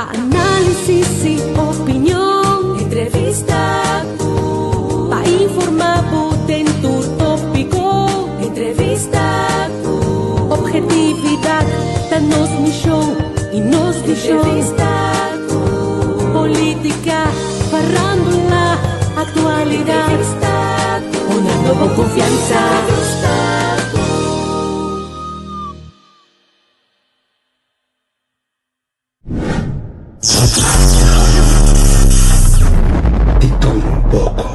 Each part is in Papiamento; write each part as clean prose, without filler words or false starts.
Pa análisis i opinion. Entrevista ku. Pa informá bo den tur tópiko. Entrevista ku. Objetividat ta nos mishon i nos vishon. Entrevista ku. Polítika, farándula, aktualidat. Entrevista ku. Honrando bo konfiansa. Entrevista ku. Di tur un poko.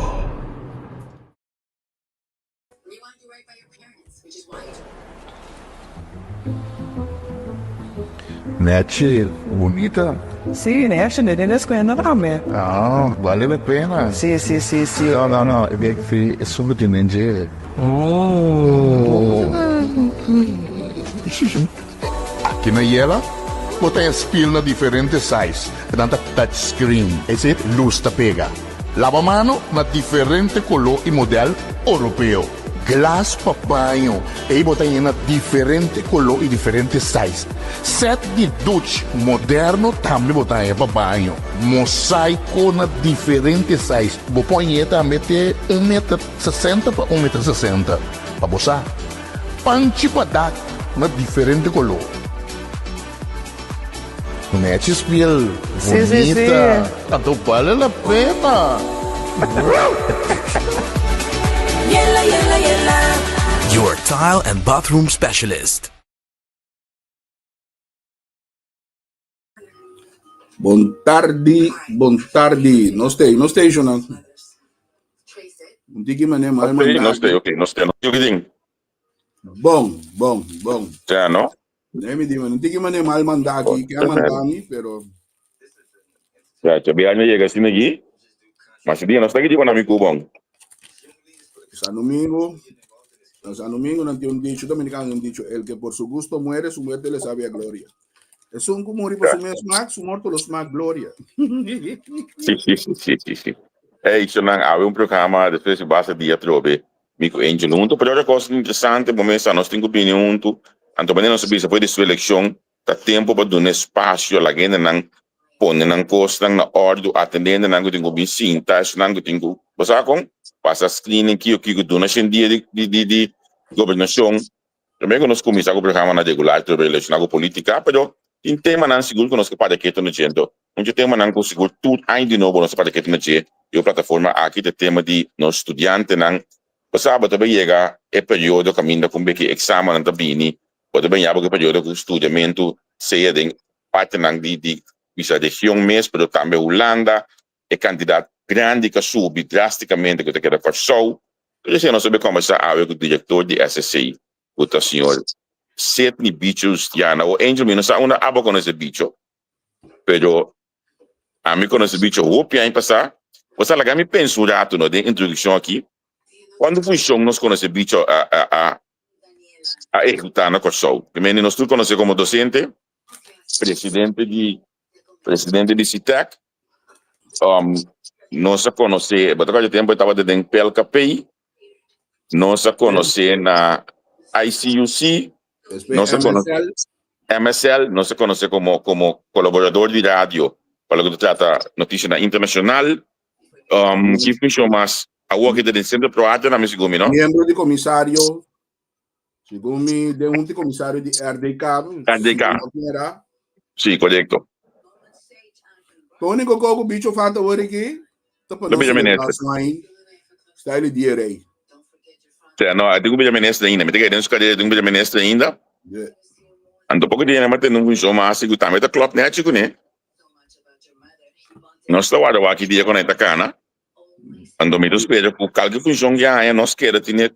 Nechi, bunita. Sí, nechi, ne den escuela tambe. Ah, vale la pena. Sí, sí, sí, sí. No, no, no, e e esun cu tin den dje. Oh. Aki na Yela bo ta haña spil na diferente size, nan ta touch screen, es decir, lus ta pega. Laba mano na diferente koló i modèl oropeo. Glas pa baño, ei bo ta haña na diferente koló i diferente size. Sèt di duch moderno tambe bo ta haña pa baño. Mosaiko na diferente size, bo por hañ'é tambe te un meter sesenta pa un meter sesenta, pa bo sa. Panchi pa dak na diferente koló. Nechi spiel Sí, sí, sí. bonita. Anto bale la pena. Yela, yela, yela. Your tile and bathroom specialist. Bon tardi, bon tardi. Nos te, nos te, Jonan. Un tiki mané mal Ok, mandado. nos te, ok, nos te. Nos te ding. Bon, bon, bon. Ja, no? Nee, mi di, un tiki mané mal mandado aquí, que a mandami, pero Ja, te bi aña llega asina aquí. Mas dia nos ta aquí di mi cubon. San Domingo, na San Domingo nan tiene un dicho dominicano, un dicho, el que por su gusto muere, su muerte le sabe a gloria. Esun ku muri pa su mes smaak, su morto lo smaak gloria. Sí, sí, sí, sí, sí, sí. Hey, so nan awe un programa despues di basta dia trobe mi ku Angel hunto. Pero otra cosa interesante, bo mesa nos tin ku bini hunto. Anto manera nos a bisa for di su eleccion, ta tempo pa duna espacio laga hendenan pone nan cosnan na ordu, atende hendenan ku tin ku bin sinta, esunnan ku tin ku, bo sa kon? Pasa screening kiko kiko, duna shen dia di di di di gobernacion. Prome ku nos kuminsá ku programanan regular trobe relashoná ku polítika, pero tin temanan sigur ku nos ke papia ketu na dje. Anto, un dje temanan ku sigur tur aña di nobo nos ta papia ketu na dje di e plataforma aki ta e tema di nos studiantenan. Bo sa bo ta bin yega e periodo kaminda ku un beki eksamennan ta bini, bo ta bin yaba ku e periodo ku studiamentu sea den partinan di di bisa region mes, pero tambe Hulanda, e kantidat grandi ku a subi drástikamente ku ta keda Kòrsou. Tur esei nos a bin kòmbersá awe ku direktor di SSC ku ta señor Sidney Bicho Justiana. O Angel mi no sa unda abo konosé Bicho, pero ami konosé Bicho hopi aña pasá. Bo sa laga mi pensa un ratu no den introdukshon aki. Kuantu funshon nos konosé Bicho a a a a ehekutá na Kòrsou? Primer nos tur konosé komo dosente, presidente di presidente di SITEC, Nos a konosé, bo ta kòrda e tempu e tabata den PLKP, nos a konosé na ICUC, nos a konosé MSL, nos a konosé komo komo kolaborador di radio pa loke ta trata notisianan internashonal. Ki funshon mas? Awor ki ta den Sentro Pro Arte tambe segun mi, no? Miembro di komisario Segun mi, den un comisario di RDK. RDK. Sí, correcto. Lo único que bicho falta hoor aquí, ta pa No bija minister. Style di rey. Sea, no, tengo bija minister ainda. Mi te den su carrera, tengo bija minister ainda. Yeah. Anto poco dia maar ten un función mas, y tambe ta klop net chico ne. Nos ta warda waki dia con ta cana. Anto mi ta spera cu calke funcion que haya nos keda tine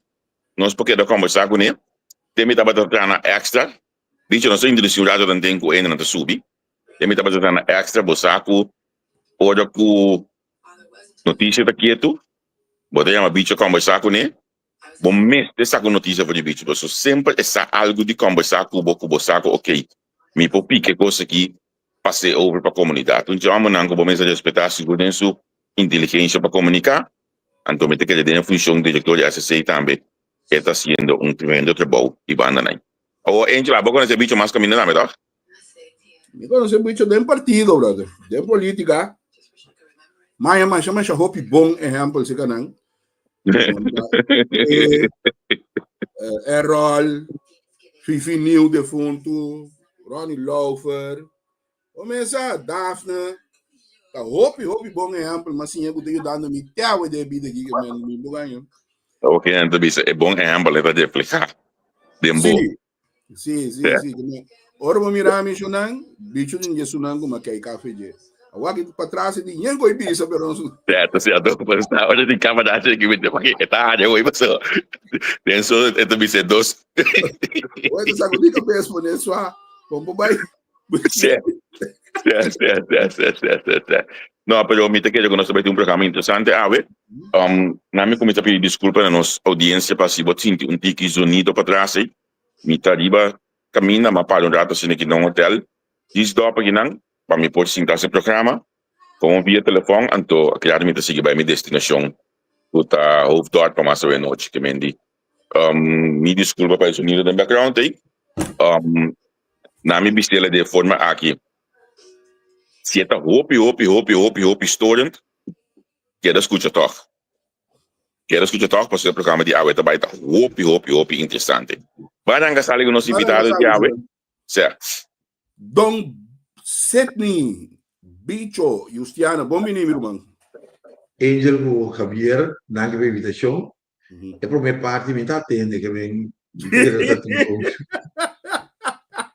nos por keda conversa cune. Te mi tabata traha na extra. Dicho nos ta introduci un rato tanten cu hendenan ta subi. Te mi tabata traha na extra bo sa cu ora cu noticia ta ketu bo ta yama bicho conversa cune. Bo mester sa cu noticia for di bicho pasobra semper e sa algo di conversa cu bo cu bo sa cu ok mi por pica e cos aki pas'é over pa komunidat. Un djòmbernan ku bo mester respetá sigur den su inteligensia pa komuniká, anto mi ta kere den e funshon direktor di SSC tambe e ta hasiendo un tremendo trabou di banda nan. Awor Angela, bo konosé bicho mas kaminda tambe tòg? Mi conoce bicho den partido, brother. Den política. Maya, masha, masha, hopi bon ehempel, si kanan. Eh, eh, Errol, Fifi Nieuw defuntu, Ronnie Laufer, o mesa, Daphne. Ta hopi, hopi bon ehempel, mas siña ku ta yudando mi te awe den bida aki, ke men mi bugaño. Ok, anto bisa e bon ehempel e ta reflehá den bo. Sí, sí, sí, sí. Ke Ora bo mira mi shunan, bicho din je sunan ku ma kei kafe je. Awa ki pa tras di nyen koi bisa, pero no su. Cierto, cierto. Pues está ora di cámara che ki mete pa ki eta área hoy paso. Den so eta bisa dos. Oye, te sacudí cabeza pone sua. Pompo bai. Sí, sí, sí, sí, sí, sí, sí, sí. No, pero mi te kere ku nos ta bai tin un programa interesante awe. Um, na mi kuminsá pidi diskulpa na nos audiencia pa si bo sinti un tiki zonido patras ei. Mi ta riba kaminda, m'a para un rato asina aki na un hotel. Dis dòp akinan pa mi por sinta hasi programa. Komo via telefòn, anto akilato mi ta sigui bai mi destinashon ku ta Hoofddorp pa mas awe nochi. Ke men di, um, mi diskulpa pa e zonido den background ei. Um, Na mi bistela di e forma aki, si e ta hopi, hopi, hopi, hopi, hopi storend, keda skucha tòg. Keda skucha tòg pasobra e programa di awe ta bai ta hopi, hopi, hopi interesante. Ban ranka sali ku nos invitado di awe. Sè. Don Sidney Bicho Justiana, bon bini mi ruman. Angel ku Javier, danki pa e invitashon. E promé parti mi ta atende ke men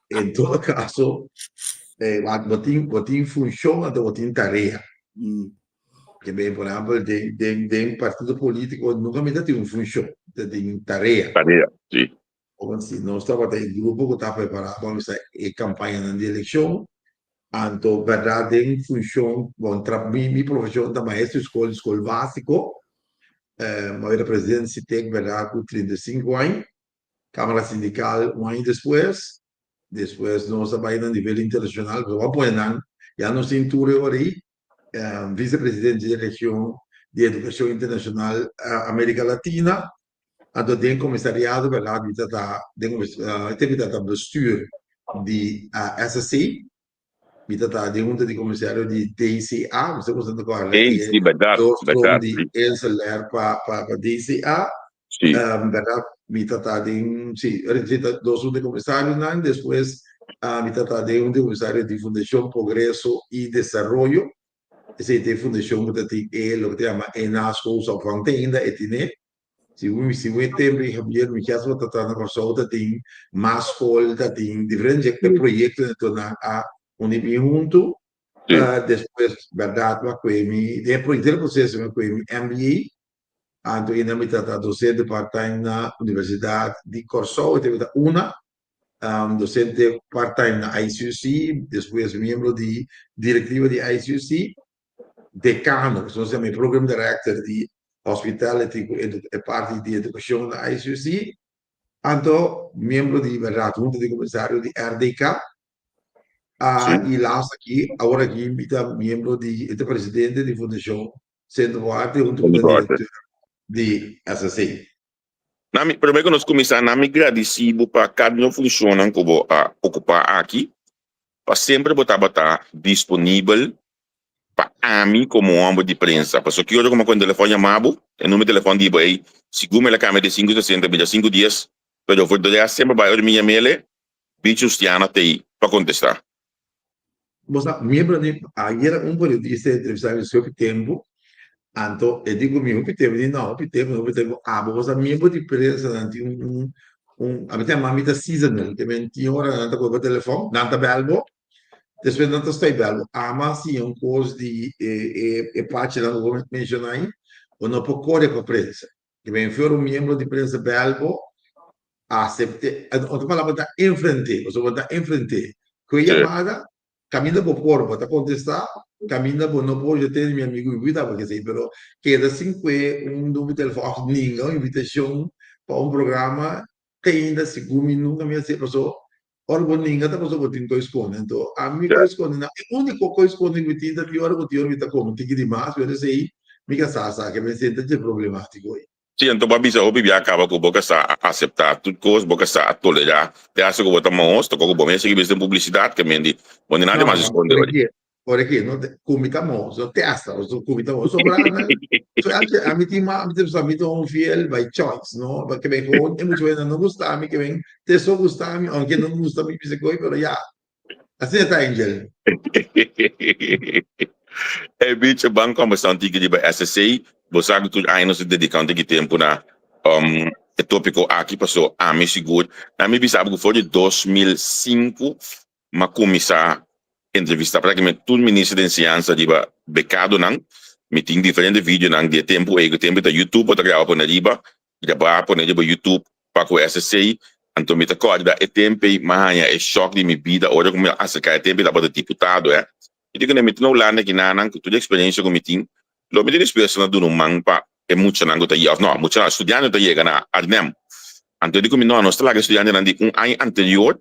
En todo caso, eh, bo tin, bo tin funshon anto bo tin tarea. Ke men, por ehempel, den, den, den partido polítiko nunka mi ta tin un funshon, ta tin tarea. Tarea, si. Como si nos tabata e grupo ku ta prepará pa bisa e kampañanan di elekshon, anto bèrdat den funshon, bon, tra, mi, mi profeshon ta maestro di skol, di skol básiko, Mi a bira presidente di SITEC berdad cu 35 aña, Camara Sindical un aña despues, despues nos a bay na nivel internacional, pasobra bo a pone nan, ya nos tin tur e ora ey, vicepresidente di region di educacion internacional America Latina, anto den comisariado berdad mi ta ta, den mi ta ta bestuur di SSC, Mi ta ta den hunta di komisario di DCA, mi sa ku ta kòrda Ey, e sí, bèrdat, dos trom bèrdat, di sí. Inselair pa pa pa DCA. Sí. Bèrdat mi ta ta den, sí, sí ta dos hunta di komisarionan, despues mi ta ta den hunta di komisario di Fundashon Progreso i Desaroyo, esei ta e fundashon ku ta tin e loke ta yama e naschoolsopvang te ainda e tine. Si un si un e tempo di Javier Michias bo ta traha na Kòrsou ta tin mas skol, ta tin diferente proyektonan nan a uni bin huntu. Despues bèrdat mi a kohe mi den e den e proseso mi a kohe mi MBA, anto ainda mi ta ta dosente part time na Universidat di Kòrsou, e tempo ta una, dosente part time na ICUC, despues miembro di direktiva di ICUC. Decano, ku nos yama e program director di hospitality ku e parti di edukashon na ICUC, anto miembro di Raad Hunta di Komisario di RDK, i last aki, awor aki mi ta miembro di, e ta presidente di Fundashon Sentro for Arte huntu ku ta direkteur di SSA. Na mi, promé ku nos kuminsá, na mi gradisí bo pa kada un funshonnan ku bo a okupá aki, pa semper bo tabata disponibel pa ami komo hòmber di prensa. Pasobra ki ora ku mi a kue telefòn yama bo, e numero di telefòn di bo ei, sigur mi la kambia di sinku sesenta bira sinku dies, pero for de rèst semper bai ora mi yam'el, Bichi Justiana t'ei pa kontestá. Bo sa, miembro di, ayera un periodista a entrevistá mi hopi tempu, anto e di ku mi hopi tempu, mi di no, hopi tempu, hopi tempu, abo bo sa miembro di prensa nan tin un un un, ami ta yama mi ta seasonal, ke men tin ora nan ta kohe bo telefòn, nan ta bèl bo, despues nan ta stòi bèl bo, ama siña un kos di e e e pachinan ku bo menshoná ei, bo no por kore pa prensa, ke men for un miembro di prensa bèl bo, Acepte, en otro palabra ta enfrente, pasobra bo ta enfrente ku e yamada, kaminda bo por bo ta kontestá, kaminda bo no por, yo tene mi amigu mi cuida bo kesei, pero keda sin kue un numero di telefòn òf ninga un invitashon pa un programa te ainda segun mi nunka mi a hasié, pasobra ora bo ninga ta pasobra bo tin kos skonde, anto ami kos skonde nan, e úniko kos skonde ku mi tin ta ki ora ku tin ora mi ta kome tiki di mas, pero esei mi kasá sa ke mi senta dje problemátiko ei. Sí, anto bo a bisa hopi bia kaba ku bo ka sa a aseptá tur kos, bo ka sa a tolerá te hasta ku bo ta mahos, tokó ku bo mes sigui bisa den publisidat ke men di bo ni nada No, mas eskonde por ori. aquí, por aquí, no te, ku mi ta mahos, no te hasta, o ku mi ta mahos, sobra nan, so antes a mi tin ma, a mi ta bisa mi ta un fiel by choice, no, pa ke men gewoon e mucha wena no gusta mi, ke men te so gusta mi, aunke no gusta mi bisa koe, pero ya, Asina ta Angel. Hey bicho, ban kombersá un tiki riba SSC. Bo sa ku tur aña nos ta dediká un tiki tempu na e tópiko aki paso ami sigur na mi bisa bo ku for di 2005 m'a kuminsá entrevistá práktikamente tur minister di enseñansa riba bekadonan. Mi tin diferente videonan di e tempu ei ku tempu ta YouTube bo ta graba pone riba, grabá pone riba YouTube pa ku SSC, anto mi ta kòrda e tempu ei m'a haña e shòk di mi bida ora ku mi a aserká e tempu ei tabata diputado eh. Mi di ku mi ta na Hulanda kinanan ku tur e eksperensia ku mi tin lo mi ta dispuesto na duna un man pa e muchanan ku ta yega òf no muchanan studiantenan ku ta yega na Arnhem. Anto e di ku mi no nos ta laga e studiantenan di un aña anterior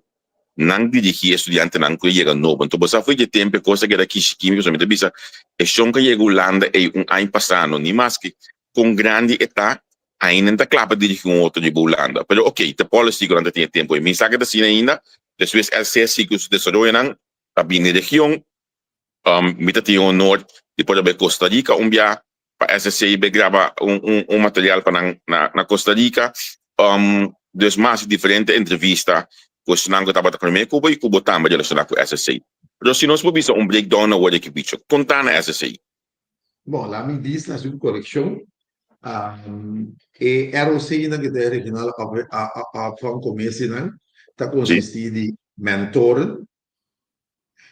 nan dirigí e studiantenan ku a yega nobo. Anto bo sa for dje tempu e kos a keda kishi kimi pasobra mi ta bisa e shon ku a yega Hulanda ei un aña pasá no ni maske kon grandi e ta Ainda nan ta kla pa dirigi un otro riba Hulanda. Pero ok, ta policy ku nan ta tin e tempu ei. Mi sa ke ta asina ainda. Despues LC sigui ku su desaroyonan, ta bini region. Mi ta tin e honor di por a bai Costa Rica un bia pa SSC bai graba un material pa nan na Costa Rica. Dus mi a hasi diferente entrevista ku esnan ku tabata promé ku bo i ku bo tambe relashoná ku SSC. Pero si nos por bisa un breakdown awor di ki bicho, kon ta na SSC? Bon, laat mi bisa hasi un korekshon. E ROC-nan ku ta e Regionale Opvangcommissinan ta konsistí di mentoren,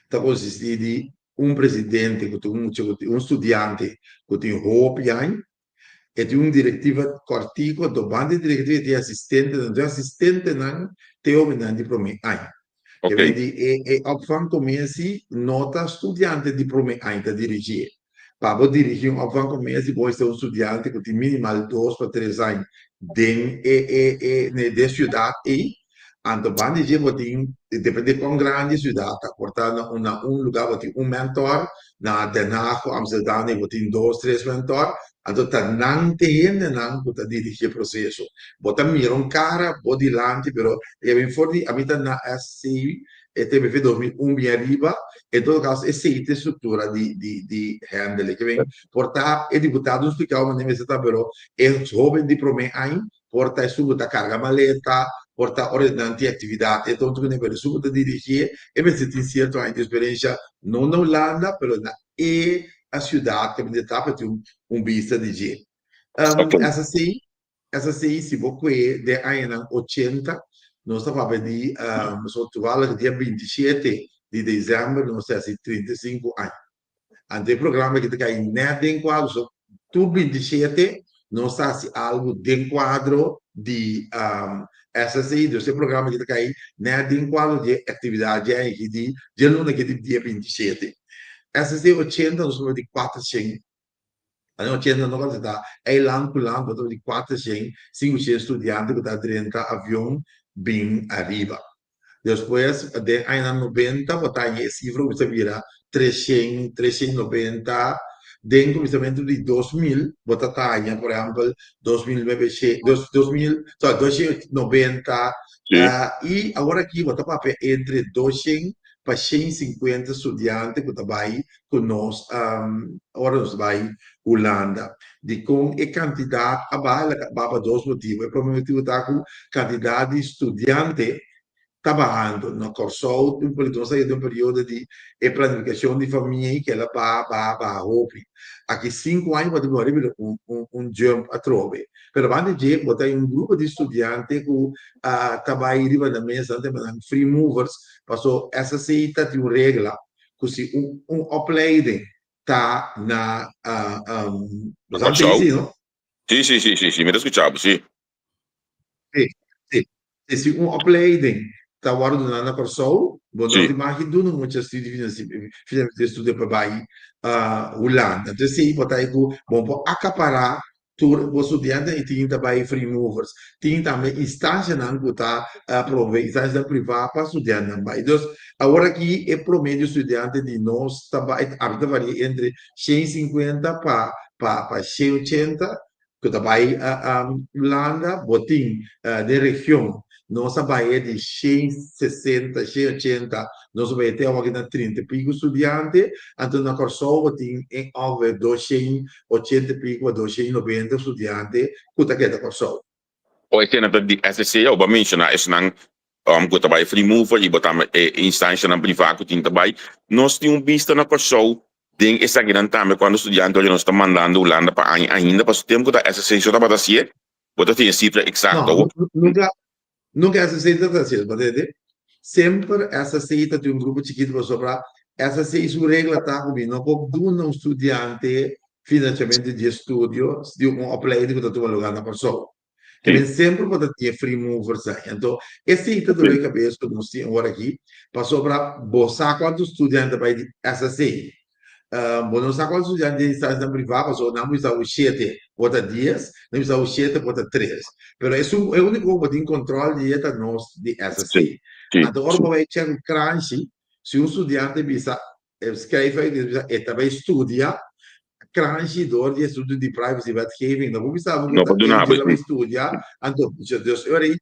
ta konsistí di un presidente ku tin un mucha ku tin un studiante ku tin hopi aña, e tin un direktiva kòrtiku, anto banda di direktiva e tin asistentenan, anto e asistentenan ta e hobennan di promé aña. Ke men di e e opvangcommissie no ta studiante di prome aña ta dirigié. Pa bo dirigi un opvangcommissie bo mester un studiante ku tin minimal dos pa tres aña den e e e den siudat ei. Anto banda di dje bo tin depende kon grandi e siudat ta. Por ta na un na un luga bo tin un mentor, na Den Haag of Amsterdam bo tin dos tres mentor. Anto ta nan te hendenan ku ta dirigi e proseso. Bo ta mira un kara bo dilanti pero E bin for di ami ta na SC e TBV 2001 bin ariba, en todo caso esey ta e structura di di di handle. Ke bin por ta e diputado splica manera mester ta pero e hoben di prome aña por ta esun cu ta carga maleta, por ta ora nan tin actividad e tonto cune pero esun cu ta dirigie e mester tin cierto aña di experiencia no na Hulanda pero na e a ciudad caminda ta pa tin un bista di dje. SC SSI si bo kue den añanan ochenta, nos ta papia di so toevallig dia 27 di december nos ta hasi 35 aña. Anto e programa aki ta kai net den kuadro, so tur 27 nos ta hasi algu den kuadro di SSI, dus e programa aki ta kai net den kuadro di e aktividat dje aña aki di dje luna aki di dia 27. SSI ochenta nos ta papia di 400 Aña ochenta no kòrda ta eiland ku land bo ta di kuater shen, sinku shen studiante ku ta drenta avion bin ariba. Despues den añanan nobenta bo ta haña e sifra kuminsá bira 300, 390. Den kuminsamentu di 2000 bo ta ta haña por ehèmpel 2900, dos 2000, sòri, 290. I awor aki bo ta papia entre 200 pa 150 studiante ku ta bai ku nos ora nos bai Hulanda. Dikon e kantidat a baha? El a baha pa dos motibu. E prome motibu ta ku kantidat di studiante ta bahando. Na Kòrsou nos a yega den un periodo di e planifikashon di famia i kela baha, baha, baha hopi. Aki sinku aña bo ta mira riba un jump atrobe. Pero banda di dje bo ta un grupo di studiante ku ta bai riba nan mes, nan ta yama nan free movers, paso SSC ta tin un regla ku si un un opleiding ta na Na Kòrsou? Sí, sí, sí, sí, sí, mi ta skucha bo, sí. Sí, sí. Sí, si un opleiding ta wòrdu duná na Kòrsou, bo no tin mag di duna mucha studio finansiamentu di estudio pa bai Hulanda. Entonces sí, bo ta ei ku bo por akapará Tur bo studiantenan i tin ta bai free movers. Tin tambe instancianan cu ta provee, instancianan priva pa studiantenan bai. Dus, awor aki e promedio studiante di nos ta bai, a ta varia entre 150 pa pa pa 180. ku ta bai Hulanda, bo tin den region nos a bai di shen sesenta, shen ochenta, nos a bai te awor aki na trinta i piku studiante, anto na Kòrsou bo tin en ongeveer 280 i piku a 290 studiante ku ta keda Kòrsou. O esena ta di SSC o bo a menshoná esnan ku ta bai free mover i bo tambe e instanshanan privá ku tin ta bai. Nos tin un bista na Kòrsou den esakinan tambe kuantu studiante oye nos ta mandando Hulanda pa aña ainda pasobra tempu ku ta SSC so tabata hasié bo ta tin e sifra eksakto No, nunka nunka SSC ta hasié, bo ta tende? Semper SSC ta tin un grupo chikitu pasobra SSC su regla ta ku mi no por duna un studiante Financiamento di estudio di un opleiding ku ta tuma lugar na Kòrsou. Te men semper bo ta tin e free movers ai. Anto esei ta dolor di kabes ku nos tin ora aki, pasobra bo sa kuantu studiante ta bai di SSC. Bo no sa kuantu studiante di instancianan privá, pasobra nan bisa bo shete bo ta dies, nan bisa bo shete bo ta tres. Pero esun e úniko ku bo tin kòntròl di e ta nos di SSC. Anto ora bo bai chèk ku kranshi, si un studiante bisa E skryf uit e bisa e ta bai studia kranshi door di e asuntu di privacy wetgeving. No por bisa bo ku No ta por duna bo Angel a bai esei. studia anto dus e ora ei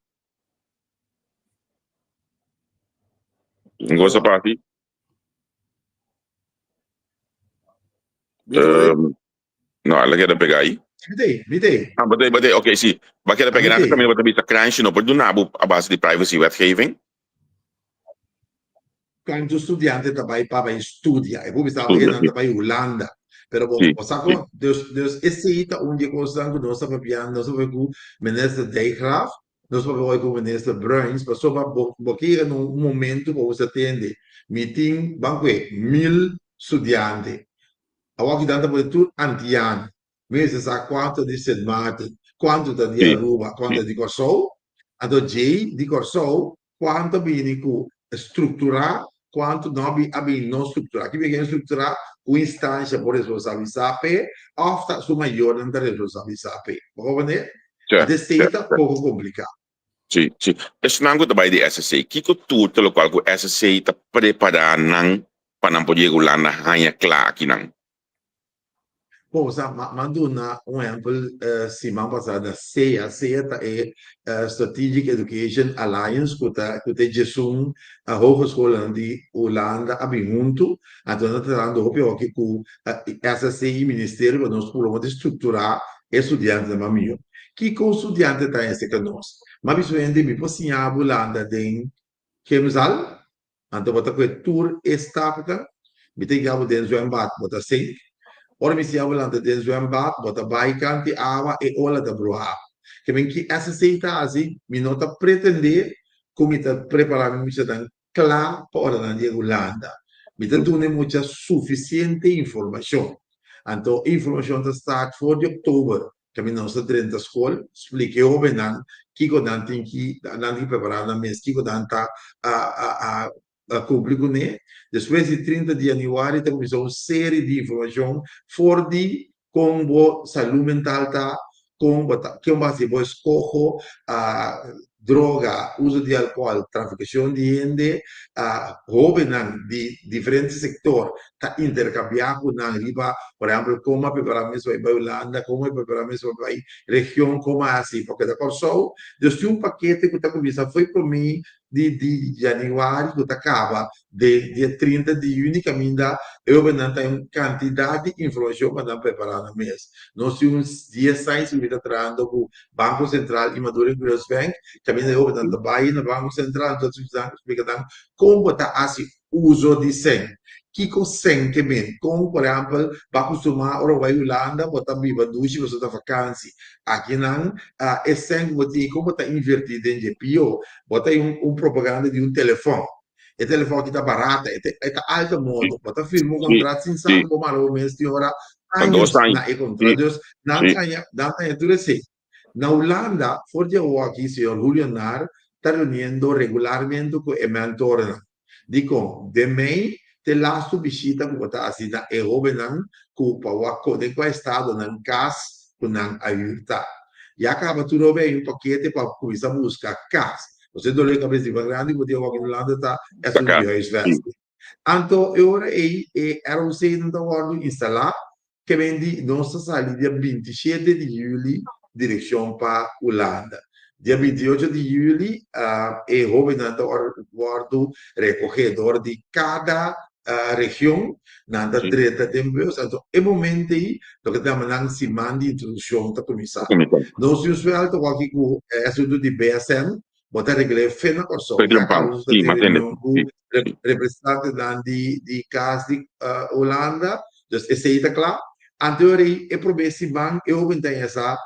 Un cosa parti. Bisa bai. No, el a keda pega ahí. Mi ta ei, mi ta ei. Ah, bo ta ei, bo ta ei. Ok, sí. Bo a keda Ah, pega mi na ta ei. kaminda bo ta bisa kranshi no por duna bo a base di privacy wetgeving. Kantu studiante ta bai pa bai studia. E por bisa bo Studia, nan sí. ta bai Hulanda. Pero bo, Sí, bo sa sí. kon, dus, dus esei ta un di e kosnan ku nos ta papiando, nos ta papia ku Minister Dijkgraaf, nos papia hoy ku Minister Bruins, pasobra bo, bo ke yega na un momento ku bo sa tende, mi tin, ban kue, 1000 studiante. Awor ki nan ta pone tur antiano. Mi mester sa kuantu ta di Sint Maarten, kuantu ta di Aruba, kuantu ta di Kòrsou. Anto djei di Kòrsou kuantu a bini ku strukturá, kuantu no a bini no strukturá. Ki bini strukturá ku instansha por responsabilisá p'e òf ta su mayornan ta responsabilisá p'e. Bo comprende? Anto esei ta poko kompliká. Sí, sí. Esnan ku ta bai di SSC, kiko tur ta lokual ku SSC ta prepará nan pa nan por yega Hulanda haña kla akinan? Bon, sa, m'a duna un ehèmpel siman pasá na SEA. SEA ta e Strategic Education Alliance ku ta ku ta e djesun hogeschoolnan di Hulanda a bin huntu. Anto nan ta trahando hopi hoki ku SSC i ministerio pa nos por lo menos strukturá E studiantenan mas mihó. Kiko un studiante ta hese ka nos? M'a bisa un hende, Mi por siña bo landa den gymzaal, anto bo ta kohe tur e stapnan. Mi ta guia bo den zwembad, bo ta sink. Ora mi siña bo landa den zwembad, bo ta bai kanti awa, e ola ta bruha bo. Ke men ki SSC ta hasi? Mi no ta pretendé ku mi ta prepará mi muchanan kla pa ora nan yega Hulanda. Mi ta duna e mucha sufisiente informashon. Anto e informashon ta start for di oktober, kaminda nos ta drenta skol, splika e hobennan kiko nan tin ki nan tin ki prepará nan mes, kiko nan ta a kumpli kuné. Despues di 30 di yanüari ta kuminsá un seri di informashon for di Kon bo salú mental ta? Kon bo ta, ken bo hasi bo eskoho? Droga, uso di alkohòl, trafikashon di hende, hóbennan di diferente sektor ta interkambiá ku nan riba, por ehèmpel, kon a prepará mes pa bai Hulanda, kon a prepará mes pa bai region, kon a hasi pa keda Kòrsou. Dus tin un pakete ku ta kuminsá fo'i promé di di januari ku ta kaba den dia 30 di yüni kaminda e hobennan ta un kantidat di informashon pa nan prepará nan mes. Nos tin un dies aña ku mi ta trahando ku Banko Sentral i Maduro Insurance Bank kaminda e hobennan ta bai na Banko Sentral nos ta splika nan kon bo ta hasi uso di sèn. Kiko sèn ke men? Kon por ehèmpel bo a kustumá ora bo bai Hulanda bo ta biba dushi pasobra ta vakansi. Akinan e sèn ku bo tin kon bo ta invertí den dje? Pió bo ta un propaganda di un telefòn. E telefòn aki ta barata, e ta alta modo. Bo ta firma un kontrat sin sa ku bo mara bo mes tin ora años na e kontrat. Dus nan ta haña nan ta haña tur esei. Na Hulanda for di awoki señor Julio Naar ta reuniendo regularmente ku e mentornan. Dikon? Den mei t'e lastu bishita ku bo ta hasi na e hóbennan ku pa wak kon den kua estado nan kas ku nan a hür ta. Ya kaba tur hóben hay un pakete pa kuminsá buska kas. Nos e dolor di kabes di mas grandi ku bo tin awor aki na Hulanda ta esun di huisvesting. Anto e ora ei e ROC nan ta wòrdu instalá, ke men di nos ta sali dia 27 di yüli. direkshon pa Hulanda. Dia 28 di yüli e hóbennan ta wòrdu rekohé dor di kada region, nan ta drenta den bus, anto e momento ei loke ta yama nan siman di introdukshon ta kuminsá. Nos tin un suèlto wak ku e asuntu di BSN, bo ta regl'é fe na Kòrsou. Ya kaba nos ta tin reunion ku representantenan di kas di Hulanda, dus esei ta kla. Anto ei e promé siman e hóben ta yesa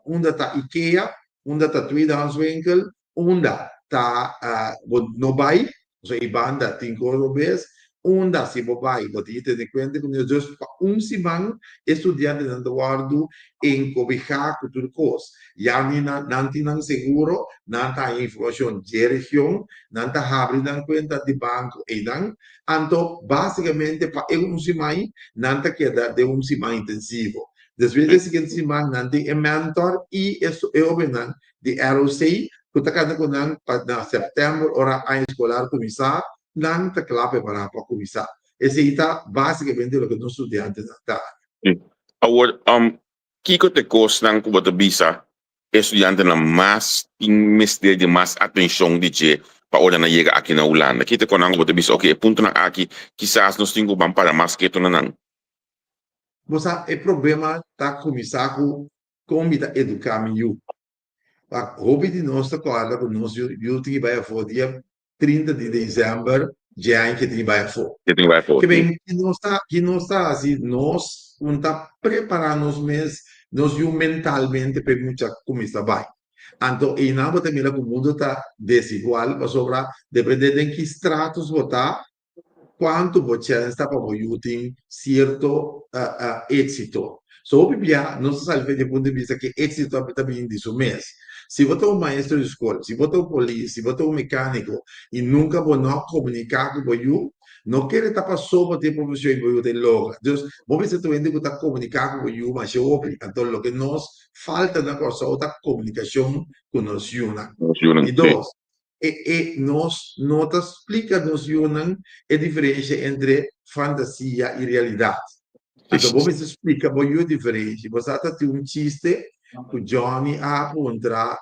unda ta Ikea, unda ta tweedehandswinkel, unda ta bo no bai, pasobra e banda tin kos robes, unda si bo bai bo tin tene kuenta ku nos. Dus pa un siman e studiantenan ta wòrdu enkobihá ku tur kos. Ya ni nan nan tin nan seguro, nan ta haña informashon dje region, nan ta habri nan kuenta di banko einan. Anto básikamente pa e un siman nan ta keda den un siman intensivo. Despues di e siguiente siman nan tin e mentor i e hobennan di ROC ku ta kanta ku nan pa na sèptèmber ora aña eskolar kuminsá nan ta kla prepará pa kuminsá. Esei ta básikamente loke nos studiantenan ta haña. Awor, kiko ta e kosnan ku bo ta bisa e studiantenan mas tin mester di mas atenshon di dje pa ora nan yega aki na Hulanda? Ki ta e konan ku bo ta bisa, oke, e puntonan aki kisas nos tin ku ban para mas ketu na nan? Bo sa, e problema ta kuminsá ku kon mi ta eduká mi yu. Wak, hopi di nos ta kòrda ku nos yu yu tin ki bai afó dia 30 di desèmber dje aña ke tin ki bai afó. Ke tin ki bai afó, Ke sí. ben, ki nos ta, ki nos ta hasi? Nos un ta prepará nos mes, nos yu mentalmente pa e mucha kuminsá bai. Anto einan bo ta mira ku mundu ta desigual pasobra dependé den ki stratus bo ta, Cuanto bo chens ta pa bo yu tin cierto exito? So hopi bia nos ta sali fe di e punto di bista cu exito ta bini di su mes. Si bo ta un maestro di scol, si bo ta un polis, si bo ta un mecanico y nunca bo no a comunica cu bo yu, no kere ta paso bo tin e profesion y bo yu ta e logra. Dus bo mester ta un hende cu ta comunica cu bo yu masha hopi. Anto loke nos falta na Corsou ta comunicacion cu nos yunan. Nos yunan, Di si. dos, E e nos no ta splika nos yunan e diferensha entre fantasia i realidat. Anto bo mester splika bo yu e diferensha. Bo sa ta tin un chiste ku Johnny a puntra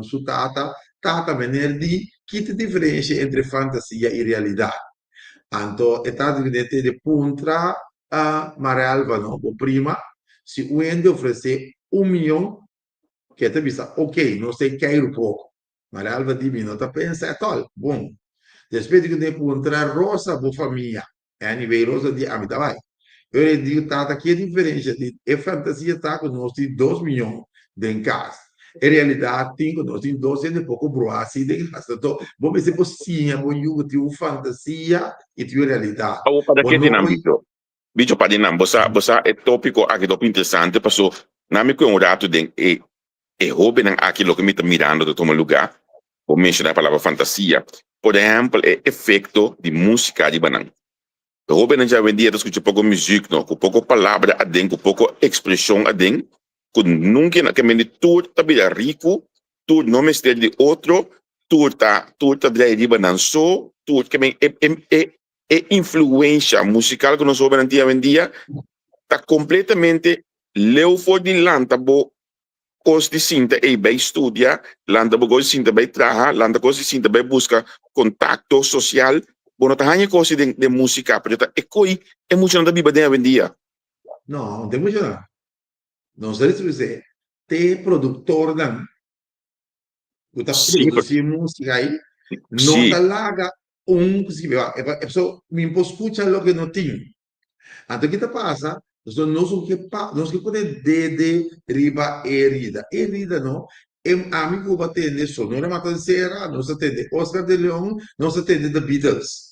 su tata, Tata, meneer di, ki ta e diferensha entre fantasia i realidat? Anto e tata di meneer tende puntra Marelva, no, bo prima, si un hende ofresé un miyon, ke ta bisa, Ok, nos ta e keiru poko. Marelva di, Mi no ta pensa etòl. Bon. Despues di ku den puntra Rosa bo famia. Anyway, Rosa di, Ami ta bai. Pero e di, Tata, ki e diferensha? Di, E fantasia ta ku nos tin dos miyon den kas. E realidat tin ku nos tin dos hende poko bruha asi den kas. Anto, bo mester por siña bo yu ku tin un fantasia i tin un realidat. Awor, para Bo ke no di nan por. bicho? Bicho pa di nan, bo sa, bo sa e tópiko aki ta hopi interesante paso nan mi kue un ratu den e e hóbennan aki loke mi ta mirando ta tuma lugá, bo menshoná e palabra fantasia, por ehèmpel e efekto di músika riba nan. E hóbennan djawendia ta skucha poko muzik no, ku poko palabra aden, ku poko ekspreshon aden, ku nunka nan ke mende tur ta bira riku, tur no mester di otro, tur ta tur ta drai riba nan so, tur ke men e e e e influensha musikal ku nos hóbennan tin awendia ta kompletamente leu for di lanta bo kos di sinta ei bai studia, lanta bo kos di sinta bai traha, lanta kos di sinta bai buska kontakto sosial. Bo no ta haña e kos ei den musika, pero ta e koi e muchanan ta biba den awendia. No, no ta e muchanan. Nos ta risibi te produktornan ku ta produsí músika ei no ta laga un ku skibi. Pasobra mi por skucha loke no tin. Anto ki ta pasa? Pasobra nos no ke pa, nos ke pone dede riba e herida. E herida no, e ami ku bo a tende Sonora Matancera, nos a tende Oscar de Leon, nos a tende The Beatles.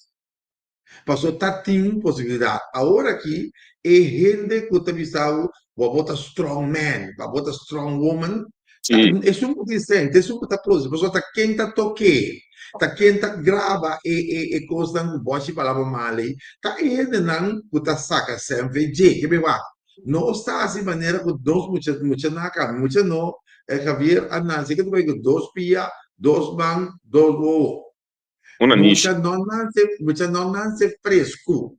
Paso ta tin un posibilidat. Awor aki e hende ku ta bisa bo, bo bo ta strong man, bo bo ta strong woman, ta esun ku tin sèn, ta esun ku ta produsi, pasobra ta ken ta tok'é, ta ken ta graba e e e kosnan ku bòshi palabra mal ei, ta e hendenan ku ta saka sèn fe dje. Ke be wak, nos ta hasi manera ku nos mucha muchanan a kambia. Mucha no, Javier a nase ke ta bai ku dos pia, dos man, dos wowo. Una niche. Mucha no nase, mucha no nase fresku.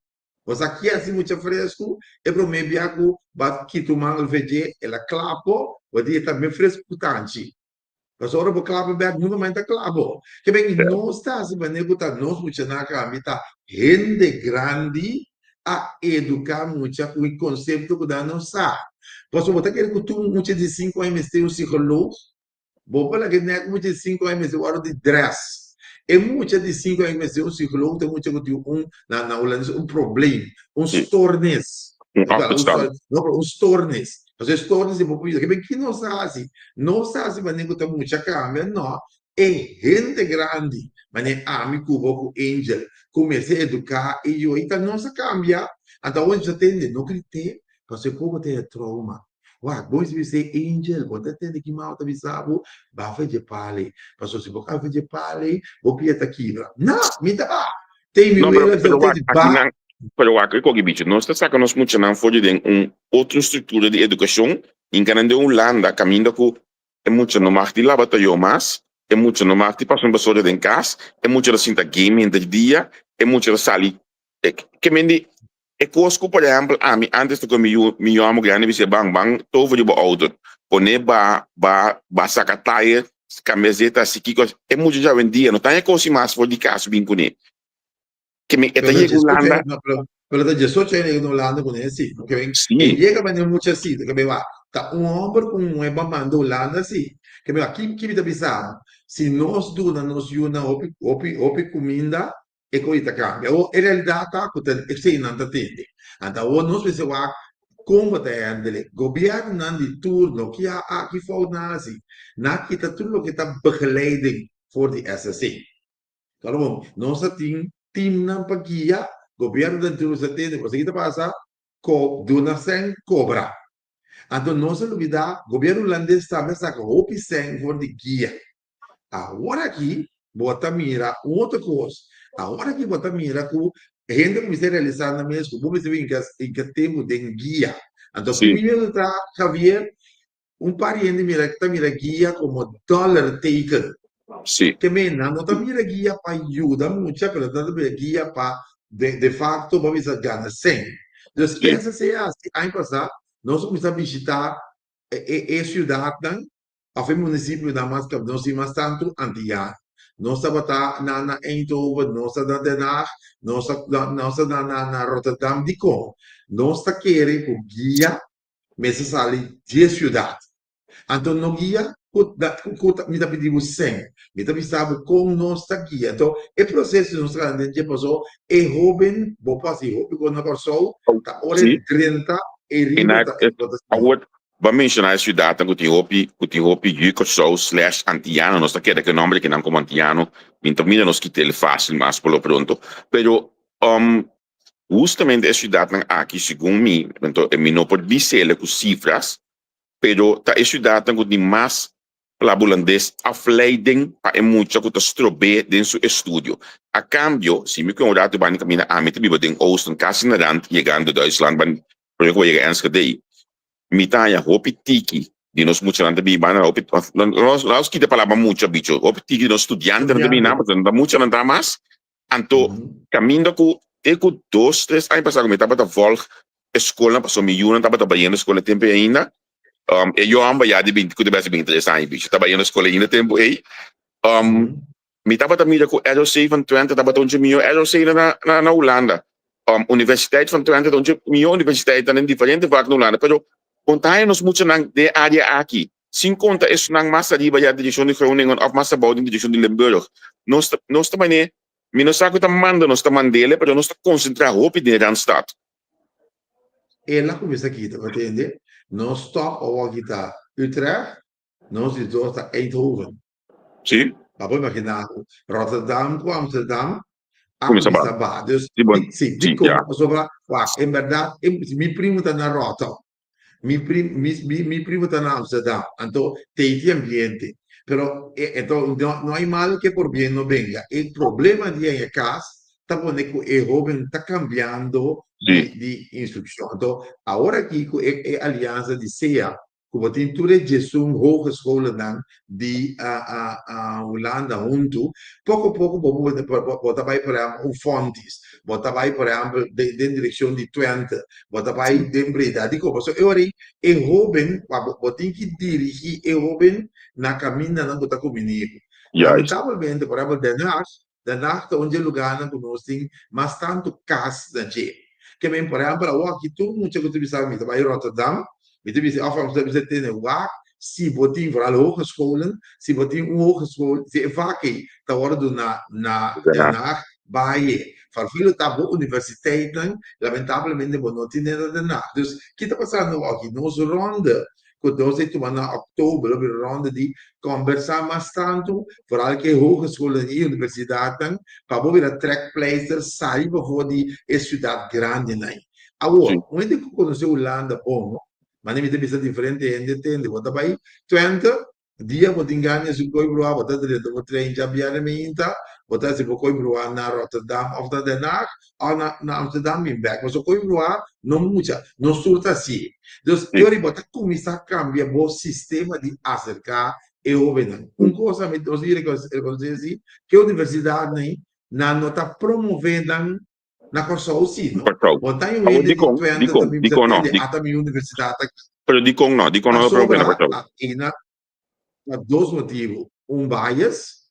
Bo sa ki hasi mucha fresku, e promé bia ku bo a kita un mangel fe dje, el a klapo, bo di e ta mes fresku ku tanchi. Pasobra ora bo klapa bèk nunka mas e ta klapo. Ke ben nos ta hasi manera ku ta nos muchanan a kambia ta hende grandi a eduká mucha ku e konsepto ku nan no sa. Pasobra bo ta kere ku tur mucha di sinku aña mester un psikoloog? Bo por laga nèt mucha di sinku aña mester wòrdu di drès. E mucha di sinku aña mester un psikoloog ta e mucha ku tin un, na na hulandes, un probleem, un stoornis. Un achterstand. No, pero un stoornis. Pasobra e stoornis di bo por bisa, ke ki nos a hasi? Nos a hasi manera ku ta mucha kambia? No. E hende grandi, manera ami ku bo ku Angel, ku mester eduká e yu, i ta nos a kambia. Anto awor nos a tende, no grit'é, pasobra e poco ta e trauma. Wak, bo mester bisa e angel, bo ta tende ki mama ta bisa bo, ba fe dje pali, pasobra si bo ka fe dje pali, bo pia ta kibra. Na, mi ta ba! Tei mi No, pero, wela bisa, pero te wak, di aki ba. nan, pero wak, e koki bicho, nos ta saka nos muchanan for di den un otro struktura di edukashon, hinka nan den Hulanda, kaminda ku e mucha no mag di laba tayo mas, e mucha no mag di pasa un basora den kas, e mucha ta sinta game henter dia, e mucha ta sali, e, ke men di, E kos ku por ehèmpel ami ántes ta ku mi yu mi yòmber grandi bis'é ban ban tover riba outo pone ba ba ba saka tayer kambia zeta hasi kiko e mucha djawendia no ta haña kos mas for di kas bin kuné ke mi e ta Pero yega Hulanda no, pero, pero ta 18 aña yega na Hulanda kuné sí. No ke ben, sí e yega manera mucha sí, ke ben wak, ta un hòmber ku un muhé ban manda Hulanda sí. Ke ben wak, ki ki mi ta bisa bo? Si nos duna nos yunan hopi hopi hopi kuminda, E koe ta kambia. Awor, e realidat ta ku ta esei nan ta tende. Anto awor nos mester wak kon bo ta hendele. Gobièrnunan di turno ki a aki fout nan hasi? Nan a kita tur loke ta begeleiding for di SSC. Kòrda bon, nos a tin timnan pa guia, gobièrnunan di turno sa tende ku esaki ta pasa, ko duna sèn kobra. Anto nos a lubidá, gobièrnu hulandes tambe a saka hopi sèn for di guia. Awor aki bo ta mira un otro kos. Awor aki bo ta mira ku hende ku mester realisá nan mes ku bo mester bin hinka tempu den guia. Anto primero ta Javier, un par di hende mira ta mira guia komo dollar teken. Ke men nan no ta mira guia pa yuda mucha pero nan ta mira guia pa de facto bo bisa gana sèn. Dus kende sea hasi aña pasá nos a kuminsá bishitá e siudatnan Of e munisipionan mas kap nos tin mas tantu antiano. Nos tabata na na Eindhoven, nos ta na Den Haag, nos ta nos ta na na na Rotterdam. Dikon? Nos ta kere ku guia mester sali dje siudat. Anto no guia ku ku ku mi ta pidi bo sèn. Mi ta bisa bo kon nos ta guia. Anto e proseso nos ta gana den dje paso e hoben bo por hasi hopi kos na Kòrsou ta ora e drenta e riba ta bo ta Awor Bo a menshoná e siudatnan ku tin hopi ku tin hopi yu Kòrsou slash Antiano, nos ta keda ku e nòmber di kinan komo Antiano, mi no ta mira nos kita el fásil mas por lo pronto, pero hustamente e siudatnan aki segun mi, anto mi no por bis'el ku sifras, pero ta e siudatnan ku tin mas palabra hulandes afleiding pa e mucha ku ta strob'é den su estudio. A kambio, si mi ku un ratu banda kaminda ami ta biba den Oosten kasi na rand yegando Duitsland ban prome ku bo yega Enschede, mi ta haña hopi tiki di nos muchanan ta biba na hopi nos nos kita palabra mucha bicho hopi tiki di nos studiantenan ta bini pasobra no ta muchanan ta mas anto kaminda ku te ku dos tres aña pasá ku mi tabata vòlg e skolnan pasobra mi yunan tabata bayendo skol e tempu ei ainda e yohamba ya di binti ku ta besi binti tres aña bicho ta bayendo skol ainda e tempu ei Mi tabata mira ku ROC van Twente tabata un dje mihó ROC na na na Hulanda. Universiteit van Twente ta un dje mihó universiteitnan den diferente vak na Hulanda. Pero konta haña nos muchanan den e área aki, sin konta esunnan mas ariba ya direkshon di Groningen òf mas abou den direkshon di Limburg. Nos ta nos ta manera, mi no sa ku ta manda nos ta mand'el, pero nos ta konsentrá hopi den Randstad. El a kuminsá kita, bo tende? Nos stòp awor kita Utrecht, nos di dos ta Eindhoven. Sí. Bo por imaginá ku Rotterdam ku Amsterdam a Kuminsá kuminsá baha. baha. Dus, Sí, bon. di, sí, Sí, dikon? ya. Pasobra, wak, en bèrdat, e, mi primo ta na Rotterdam. Mi prim, mi, mi, mi primo ta na Amsterdam. Anto, tei tin ambiente. Pero, e, enton, no, no hay mal que por bien no venga. E problema di haña kas ta pone ku e hóben ta kambiando di, Sí. di instrukshon. Anto, awor aki ku e, e aliansa di sea. ku bo tin tur e djesun hogescholennan di Hulanda huntu, poko poko bo bo ta bai por ehèmpel un Fontys, bo ta bai por ehèmpel den direkshon di Twente, bo ta bai den Breda. Dikon? Pasobra e ora ei e hóben bo tin ki dirigí e hóben na kamindanan ku ta kuminí bo. Lamentabelmente por ehèmpel Den Haag Den Haag ta un dje lugarnan ku nos tin mas tantu kas na dje. Ke men, por ehèmpel, awor aki tur mucha ku ta bisa mi ta bai Rotterdam, mi ta bisa òf Amsterdam, mi ta tene wak si bo tin vooral hogescholen, si bo tin un hogeschool, si e vak ei ta wòrdu duná na Den Haag, bai e. Farfilo ta bo universiteitnan, lamentablemente bo no tin e na Den Haag. Dus, ki ta pasando awor aki? Nos ronde ku nos a tuma na òktober lo bira ronda di kòmbersá mas tantu, foral ku e hogeschoolnan i universidatnan, pa bo bira trekpleister sali pafó di e siudat grandinan. Awor, un hende ku konosé Hulanda bon, no? Manera mi ta bisa diferente hende tende, bo ta bai Twente, dia bo tin gana di hasi koi bruha, bo ta drenta bo trein djabièrnè mainta, bo ta hasi bo koi bruha na Rotterdam òf na Den Haag, òf na na Amsterdam bin bèk. Pasobra koi bruha no mucha, nos tur ta hasié. Dus, e ora bo ta kuminsá kambia bo sistema di aserká e hóbennan. Un kos ami nos di rekonosé si, ku e universidatnan nan no ta promové nan na Kòrsou si, no. Kòrsou. Bo ta un Awor hende di dikon? Twente ta Dikon? bin bisa Dikon no? tende Di ata mi universidat aki. Pero dikon no? Dikon no ta promové na Pasobra Kòrsou? a ena pa dos motibu. Un bias,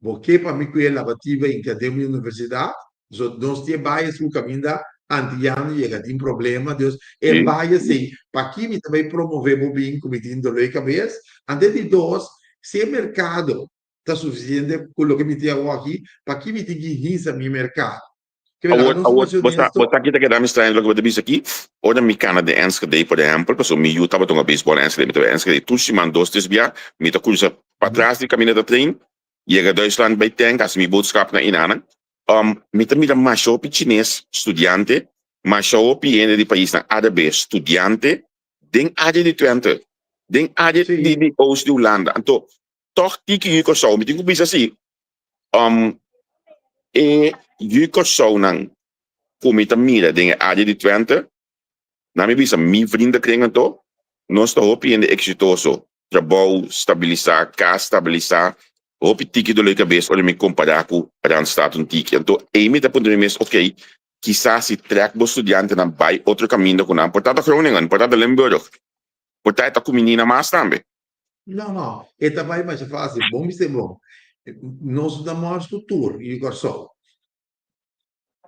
Bo ke pa mi ku e labativa hinka den mi universidat? So nos tin e bias ku kaminda antiano yega tin problema. Dus e bias ei, paki mi ta bai promove bo bin ku mi tin doló di kabes? Ante di dos, si e merkado ta sufisiente ku loke mi tin awoki, paki mi tin ki hinsa mi merkado? Ke laga Awor, nos awor, mas bo sa, bo honesto. sa ki ta keda mi straño loke bo ta bisa aki? Ora mi kana den Enschede, por ehempel, pasobra mi yu tabata hunga beisbòl na Enschede, mi ta bai Enschede tur siman dos, tres bia, mi ta krusa patras di kaminda ta trein, yega Duitsland bai tank, hasi mi boodskapnan enanan. Mi ta mira masha hopi chines studiante, masha hopi hende di paisnan árabe studiante den área di Twente, den área di di oost di Hulanda. Anto, tòg tiki yu Kòrsou, mi tin ku bisa si, E yu Kòrsounan ku mi ta mira den e área di Twente, nan mi bisa mi vriendenkring anto, nos ta hopi hende eksitoso, trabou stabilisá, kas stabilisá, hopi tiki dolor di kabes ora mi kompará ku Randstad un tiki. Anto ei mi ta puntra mi mes, okey, kisas si trèk bo studiantenan bai otro kaminda ku nan, por ta ta Groningen, por ta ta Limburg, por ta e ta kuminina mas tambe. No, no, e ta bai masha fácil. Bon bis'é bon. Nos ta mors ku tur yu Kòrsou.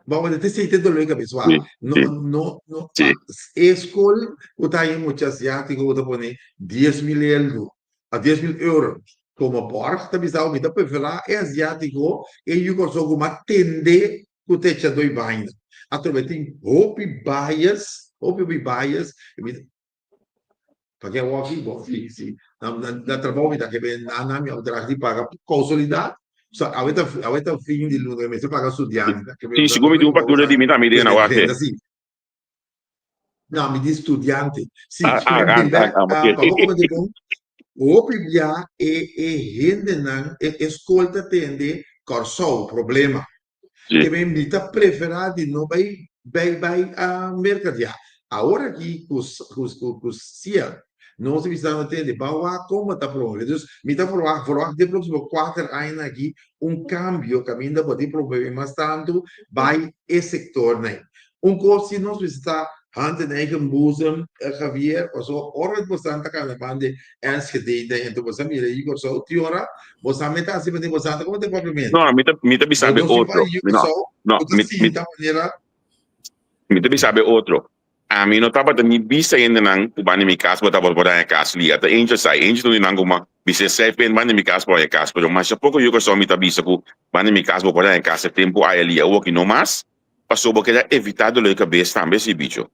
Bo a te sinti dolor di kabes wak. No, no, no. E skol ku ta haña mucha asiátiko ku ta pone 10.000 eldo, a 10.000 euro komo bòrg ta bisa mi ta preferá e asiátiko e yu Kòrsou ku mas tende ku ta echa doi baina. Atrobe tin hopi bias, hopi hopi bias. Pa ke awor aki bo si si na na trabou mi ta ke ben na na mi opdracht di paga kousolidad so awe ta awe ta fin di luna mi mester paga studiante ta ke Si, sigur mi tin un faktura di mi tambe den awor ke No, mi di studiante. Si, Ah, ah, ah, bin ah, bek, ah, ah, pa bo komende bon, hopi bia e e hendenan, e e skol ta tende Kòrsou problema. Ke men mi ta preferá di no bai bai bai a Merka dia. Awor aki ku ku ku sia nos ta bisa no tende ba wak kon bo ta promove. Dus mi ta verwagt verwagt den próksimo kuater añanan aki un kambio kaminda bo tin promove mas tantu bai e sektornan. Un kos si nos mester ta hand in eigen boezem, Javier, pasobra ora bosan ta kana ban di Enschede den enton bosan mira yi Kòrsou tin ora bosan mester hasi manera bosan ta komo papiamentu. No, mi ta mi ta bisa Bo be no si otro. pa yi No, Kòrsou no, bo ta mi mi sinta manera. mi ta bisa be otro. Ami no tabata ni bisa hendenan ku banda mi kas bo tabata por haña kas lia. Ta Angel sa. Angel ta un di nan ku ma bisa esei pen banda mi kas por haña kas. Pero masha poko yu Kòrsou mi ta bisa ku banda mi kas bo por haña kas e tempu aya lia. Awor ki no mas. Paso bo keda evita dolor di kabes tambe si bicho.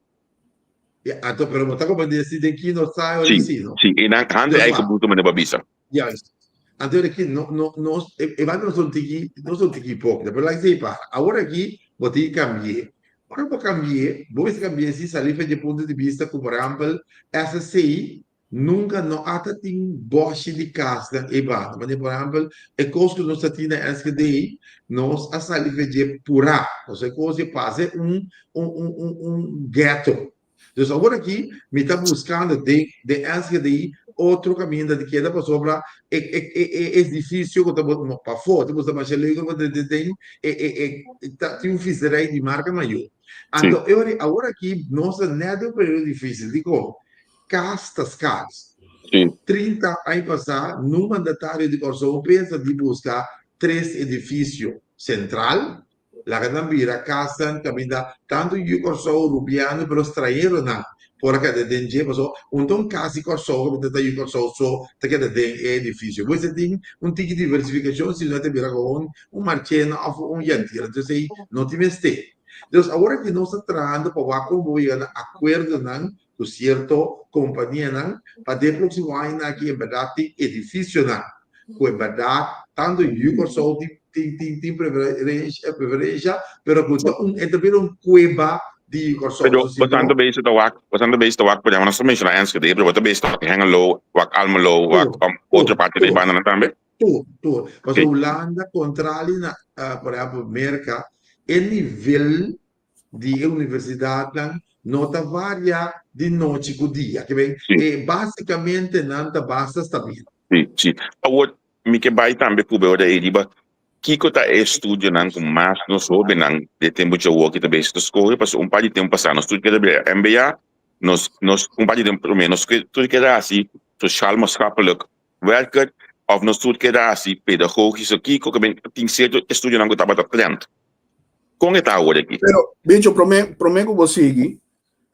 Ya, anto pero bo ta comprende si den ki no sa ora Si, si no. si, e nan hande Dios ei wa. buto mane bo bisa. Juist. Anto ora ki no no no e e banda no son tiki no son tiki hipócrita, pero laga esei para. Awor aki bo tin ki cambi'é. Ora bo cambi'é, bo mester cambi'é si sali for dje punto di bista ku por ehempel SSC Nunka no a ta tin bòshi di kasnan ei banda. Manera por ehèmpel, e kos ku nos ta tin na Enschede, nos a sali fe dje purá. Pasobra e kos ei parse un un un un un ghetto. Dus awor aki mi ta buskando den den Enschede otro kaminda di keda pasobra e e e e edifisio ku ta pafó ta gusta masha leuker pa den den e e e ta tin un viserij di marka mayor. Anto e ora awor aki nos ta nèt den un periodo difísil dikon? Kas ta skars. 30 aña pasá nun mandatario di Kòrsou pensa di buska tres edifisio sentral Laga nan bira kasnan kaminda tantu yu Kòrsou, rubiano pero strañeronan por a keda den dje pasobra un ta un kas di Kòrsou kaminda ta yu Kòrsou so ta keda den e edifisio. Bo mester tin un tiki diversifikashon si no e ta bira komo un marchena òf un yantira. Entonces ei no tin mester. Dus awor aki nos ta trahando pa wak kon bo yega na akuerdonan ku sierto kompanianan pa den próksimo añanan aki en bèrdat tin edifisionan ku en bèrdat tantu yu Kòrsou tin tin tin tin preferensha pero ku ta un e ta bira un kueba di yu Kòrsou. Pero bo tantu bes ta wak bo tantu bes ta wak por ejemplo nos ta menshoná Enschede pero bo ta bes ta wak Hengelo wak Almelo wak otro parti di e bandanan tambe? Tur tur pasobra Hulanda kontrali na por ejemplo Merka e nivel di e universidatnan no ta varia di nochi ku dia. Ke ben, e básikamente nan ta basta stabil. Sí, sí. Awor, mi ke bai tambe ku bo ora ei riba kiko ta e estudionan ku mas nos hóbennan di e tempu djawoki ta bes ta skohe, pasobra un par di tempu pasá nos tur keda bira MBA, nos, nos un par di tempu promé nos tur keda hasi sociaal maatschappelijk werker òf nos tur keda hasi pedagogische kiko, ke ben tin sierto estudionan ku tabata trend. Kon e ta awor aki? Pero, Bincho, promé, promé ku bo sigui,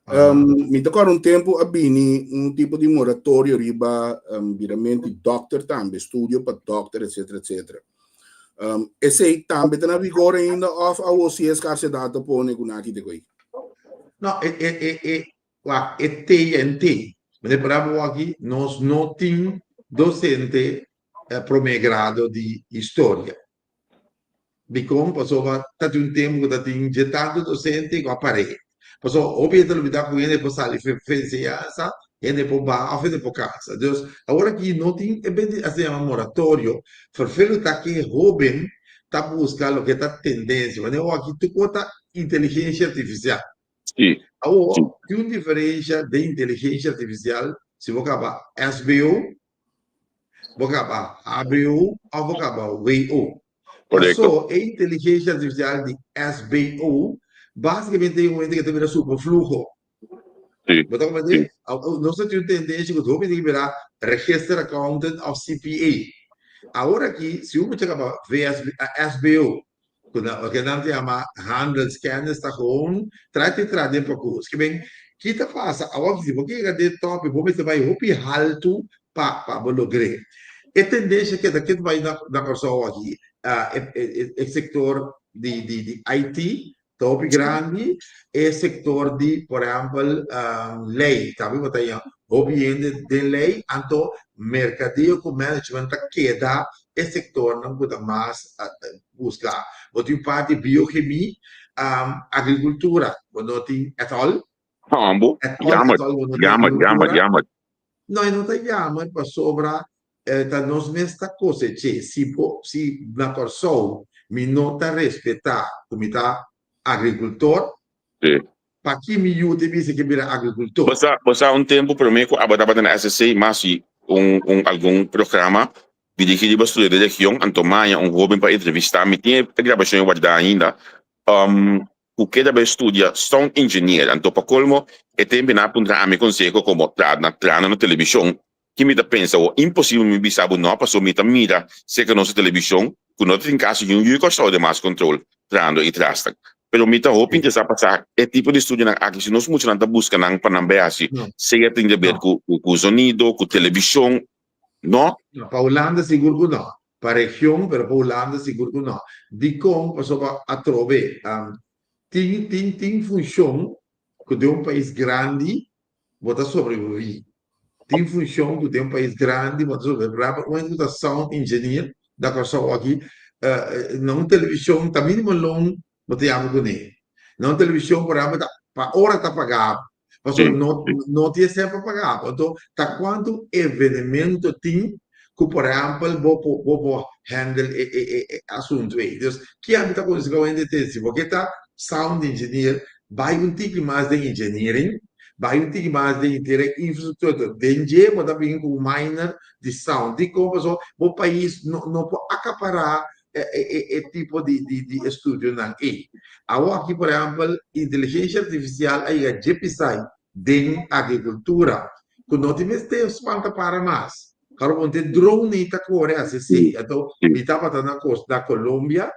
um, mi ta kòrda un tempu a bini un tipo di moratorio riba um, birament di dòkter tambe, studio pa dòkter, etcétera, etcétera. Um, esei tambe ta na vigor ainda òf awor si e skarsedat ta pone ku nan a kita ko'i? No, e, e, e, e, wak, e TNT. Manera por ehempel aki, nos no tin docente eh, promé grado di historia. Dikon? Pasobra ta tin un tempu ku ta tin dje tantu dosente ku a par'é. Pasobra hopi hende ta lubidá ku hende por sali fe enseñansa, hende por baha òf hende por kansa. Dus, awor aki no tin e bende asina yama moratorio. Ferfelu ta ke hóben ta buska loke ta tendensia. Manera awor aki tur kos ta inteligensia artifisial. Sí. Awor, tin un diferensha den inteligensia artifisial si bo kaba SBO Bo kaba HBO òf bo kaba WO. Korekto. Paso e inteligensia artifisial di SBO básikamente tin un momento ke ta bira superfluho. Sí. Bo ta komprendé? Nos ta tin un tendensia ku hopi tin ke bira register accountant òf CPA. Awor aki si un mucha kaba VSB, SBO Ku nan loke nan ta yama handelskennis ta gewoon trae te traha den parkours. Ke men ki ta pasa awor si bo ke yega den top bo mester bai hopi haltu pa pa bo logr'é. E tendensha ke ta ke ta bai na na Kòrsou aki e sektor di di di IT ta hopi grandi, e sektor di por ehèmpel lei tambe bo ta haña hopi hende den lei anto merkadeo ku management ta keda e sektornan ku ta mas buska. Bo tin parti biochemie, agrikultura, bo no tin at all. Hambo, At all, jammer, at all bo no tin jammer, jammer, agrikultura. jammer. No, e no ta jammer pasobra ta nos mes ta kosech'é. Si bo, si na Kòrsou mi no ta respetá ku mi ta agrikultor, Sí. Pa ki mi yu te bisa ke bira agrikultor? Bo sa, bo sa un tempu promé ku abo tabata na SSC mas si un un algun programa dirigí riba studia di region anto maña un hóben pa entrevistá mi tin e grabashon ei wardá ainda ku keda bai studia sound engineer anto pa kolmo e tempu nan a puntra ami konseho komo tra na trahando na televishon Ki mi ta pensa bo? Imposibel mi bisa bo no, pasobra mi ta mira serka nos televishon ku no ta tin kasi niun yu Kòrsou den mas kontrol trahando i trasnan. Pero mi ta hopi interesá pa sa e tipo di estudionan aki si nos muchanan ta buska nan pa nan bai hasi sea tin di ber ku ku zonido, ku televishon, no? No, pa Hulanda sigur ku no. Pa region, pero pa Hulanda sigur ku no. Dikon? Pasobra atrobe tin tin tin funshon ku den un pais grandi bo ta sobreviví. Tin funshon ku den un pais grandi bo ta sobreviví. Por ehèmpel, un hende ku ta sound engineer na Kòrsou aki, na un televishon ta mínimo loon bo ta yama kuné. Na un televishon, por ehèmpel, ta pa ora ta pagá bo. Pasobra no no tin esei pa pagá bo. Anto ta kuantu evenemento tin ku por ehèmpel bo por bo por handle e e e asuntu ei. Dus ki ami ta konsehá un hende te si bo ke ta sound engineer bai un tiki mas den engineering. Bai un tiki mas den henter e infrastructura. Den dje bo ta bin ku un miner di sound. Dikon? Pasobra bo pais no no por akapará e e e tipo di di di estudionan ei. Awor aki por ehèmpel inteligensia artifisial a yega dje pisai den agrikultura ku no tin mester spanta para mas. Karo bon te drone ei ta kore hasi esei. Anto mi tabata na na Colombia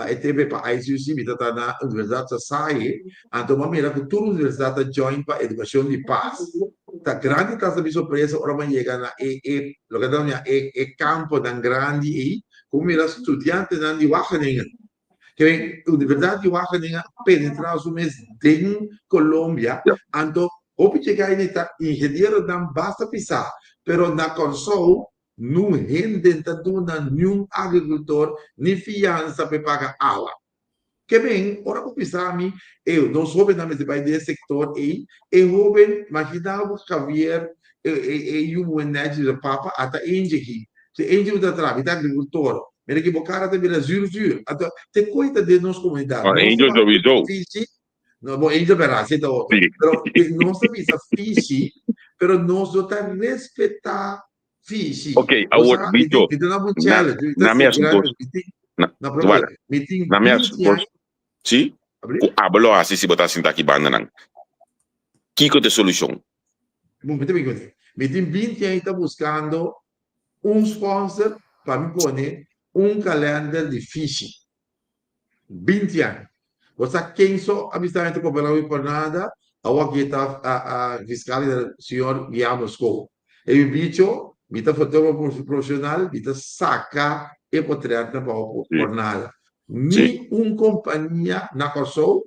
e tempo pa ICUC mi ta na Universidad Sasaye, anto mi a mira ku tur universidad ta join pa Edukashon di Pas. Ta grandi ta mi sorpresa ora mi a yega na e e loke ta yama e e kamponan grandi ei ku mi mira studiantenan di Wageningen. Ke Universidad di Wageningen a penetra su mes den Colombia, anto hopi chega ei ta ingenieronan basta pisa, pero na Kòrsou Nun hende ta duna niun agrikultor ni fiansa p'e paga awa. Ke men, ora ku bisa mi, e nos hóbennan mester bai den e sektor ei, e hóben, magina bo Javier, e e e yu muhé nèchi bisa, Papa, ata eentje aki. Si eentje ku ta traha, mi ta agrikultor. Mira ki bo kara ta bira zuur zuur. Anto, te koi ta den nos komunidat. Nos ta wak fishi, no, bo eentje bera, si ta otro. Pero nos ta bisa fishi, pero nos no ta respetá Sí, sí. Ok, Bo awor, sa, mi tin, Vito, mi ta daba un na, challenge. Mi ta na mi asegurá asunto, mi tin, na, na wala, promé, mi tin na mi 20 asunto, aña. sí, Abrí? ku abo lo hasi si bo ta sinta aki bandanan. Kiko ta e solushon? Bon, mi ta bin kuné. Mi tin 20 aña ta buskando un sponsor pa mi pone un kalender di fishi. 20 aña. Bo sa ken so a bisa mi ta cobra mi por nada? Awor aki ta fiscal general señor Guillermo Schoo. E mi bicho, mi ta fotógrafo profesional, mi ta saca e potretnan pa bo por nada. Ni un compania na Kòrsou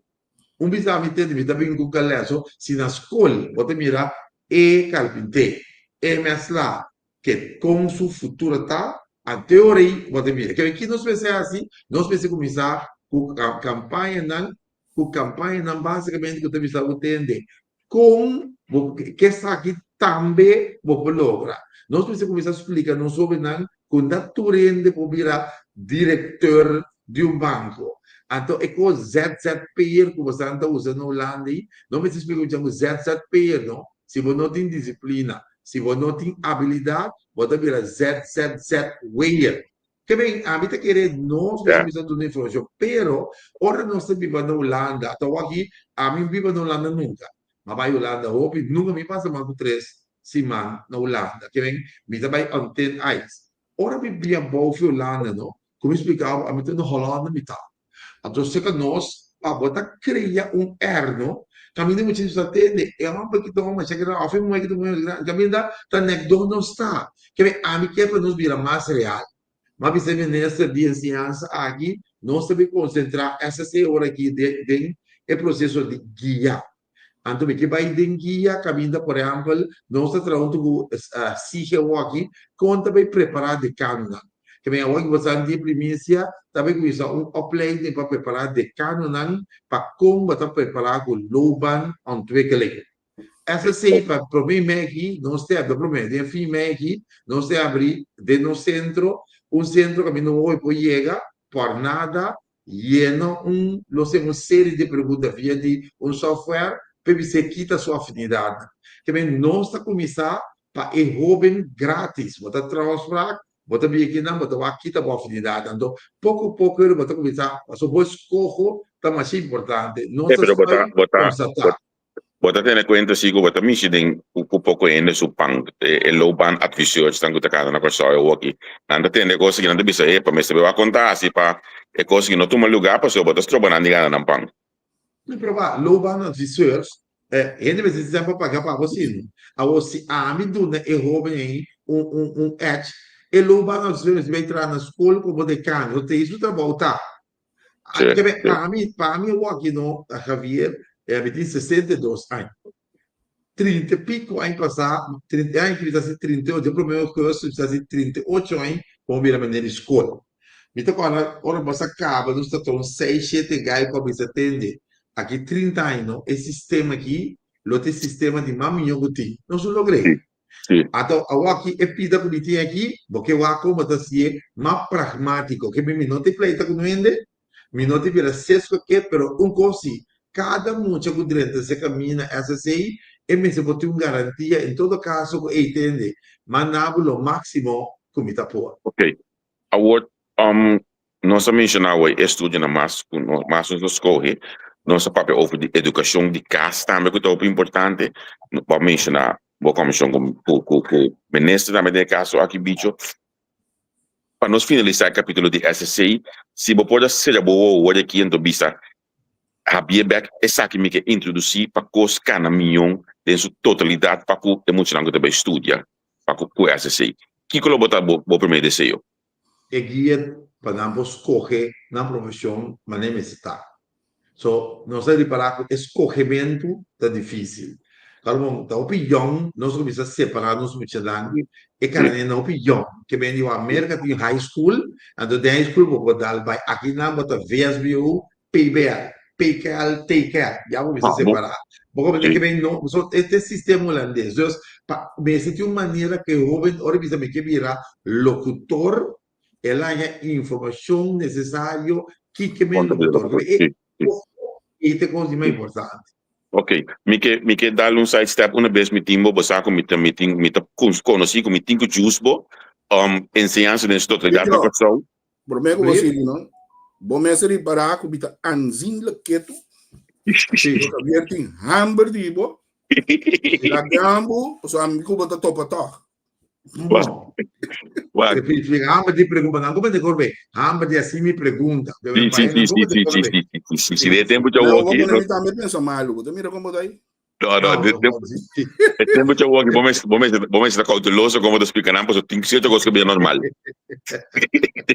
un bisa mi tende mi ta bin ku kaleso si na skol bo ta mira e karpinté, e mèsla, ke kon su futuro ta, ante ora ei bo ta mira. Kere ki nos mester hasi? Nos mester kuminsá ku kampañanan, ku kampañanan básikamente ku ta bisa bo tende kon bo ke esaki tambe bo por logra. Nos mester kuminsá splika nos hóbennan ku na tur hende por bira direktor di un banko. Anto e kos ZZP'er ku bosan ta usa na Hulanda ei, nos mester splika bo ku ZZP'er no, si bo no tin disiplina, Si bo no tin abilidat, bo ta bira ZZZW'er. Ke men, ami ta kere nos mester bisa duna informashon, pero ora nos ta biba na Hulanda, ta wak aki, ami no biba na Hulanda nunka. Mi a bai Hulanda hopi, nunka mi pasa mas ku tres siman na Hulanda. Ke men, mi ta bai on thin ice. Ora mi bia bou fi Hulanda no, ku mi splika bo, ami ta na Holanda mi ta. Anto seka nos pa bo ta krea un erno kaminda mucha nos ta tende e homber ki ta un masha grandi of e muher ki ta un masha grandi kaminda ta nek don nos ta. Keme ami kier pa nos bira mas real. Ma bisa e minister di enseñansa aki nos ta bin konsentra SSC ora aki den e proseso di guia. Anto mi ke bai den guia kaminda por ehèmpel nos ta traha huntu ku SIGE awoki kon ta bai prepará dekanonan. Ke men awoki bo sa di primisia ta bai kuminsá un opleiding pa prepará dekanonan pa kon bo ta prepará ku loopbaanontwikkeling. SSC pa promé mei aki nos te abri promé den fin mei aki nos te abri den nos sentro un sentro kaminda un hopi por yega por nada Yena un lo ser un serie di pregunta via di un software p'e bis'é kita su afinidatnan. Te men nos ta kuminsá pa e hóben grátis. Bo ta traha afspraak, bo ta bia kinan, bo ta wak kita bo afinidatnan. Anto poko poko bo ta kuminsá pasobra bo eskoho ta masha importante. Nos Eh, ta pero bo ta, spuit bo ta, konstatá. Bo ta tene kuenta si ku bo ta mishi den ku poko hende su pan, e loopbaanadviseursnan ku ta kasa na Kòrsou e woki. Nan ta tende e kos aki, nan ta bisa, Epa, mester bai wak konta hasi pa e kos aki no tuma lugá pasobra bo ta stroba nan di gana nan pan. Mi proba, loopbaanadviseurs, hende mester tin semper paga pa bo sino. Awor, si ami duna e hóben ei un un un edge, e loopbaanadviseur mester bai traha na skol komo dekano, te su trabou ta. Pa mi, pa mi awor no, Javier, mi tin 62 aña. 30 e pico aña pasá, 30 aña ki mi ta hasi 38, dia prome augustus mi ta hasi 38 aña ku mi bira meneer di skol. Mi ta kòrda ora nos a kaba nos ta un seis, shete gai ku a bisa tende, aki 30 aña no, e sistema aki lo ta e sistema di mas mihó ku tin. Nos no logr'é. Anto awor aki e pida ku mi tin aki, bo ke wak kon bo ta hasié mas pragmátiko. Ke mi no tin pleita ku no hende, mi no tin bira sesgo ke, pero un kos si, Kada mucha ku drenta se kaminda SSA e mester por tin un garantia en todo kaso ku ey tende, manda bo lo máksimo ku mi ta por. Ok. Awor, nos a menshoná awor e estudionan mas ku nos mas nos a skohe. Nos a papia over di edukashon di kas tambe ku ta hopi importante. Bo a menshoná bo komishon ku ku ku minister tambe den e kaso aki bicho. Pa nos finalisá e kapítulo di SSC, si bo por a sera bo wowo wor aki anto bisa, Habié bek esaki mi ke introdusí pa kos kana mion den su totalidat pa ku e muchanan ku ta bai studia pa ku ku SSC. Kiko lo bo ta bo bo promé deseo? E guia pa nan por skohe nan profeshon manera mester ta. So, nos a ripará ku e skohementu ta difísil. Klaro bon, ta hopi yòn nos a kuminsá separá nos muchanan, e karanenan hopi yòn. Ke ben di wak Merka tin high school, anto den high school bo por dal bai. Akinan bo ta VSBO, PBL, PKL, TKL, ya bo mester separá. Bo komprende ke ben no, so e ta e sistema hulandes. Dus, pa mester tin un manera ku e hóben ora e bisa mi ke bira lokutor, El a haña informashon nesesario kiko men lokutor. E e ta e kos di mas importante. Ok, mi ke mi ke dal un side step una bes mi tin bo, bo sa ku mi ta mi tin mi ta konosí ku mi tin ku jus bo enseñansa den su totalidat na Kòrsou. Promé ku bo sigui no, bo mester ripará ku mi ta aanzienlijk ketu, pasobra Javier tin hamber di bo, laga bo, pasobra ami ku bo ta topa tòg. Bon. Hamber di pregunta, nan como te corbe? Hamber di así mi pregunta. Sí, sí, sí, sí, sí, sí, sí, sí, sí, de tempo ya No, vos pones también piensa malo, te mira cómo está ahí. No, no, de de tempo ya woki, vos me vos me vos me está cauteloso como te explican, pues tin cierto cosas que bien normal.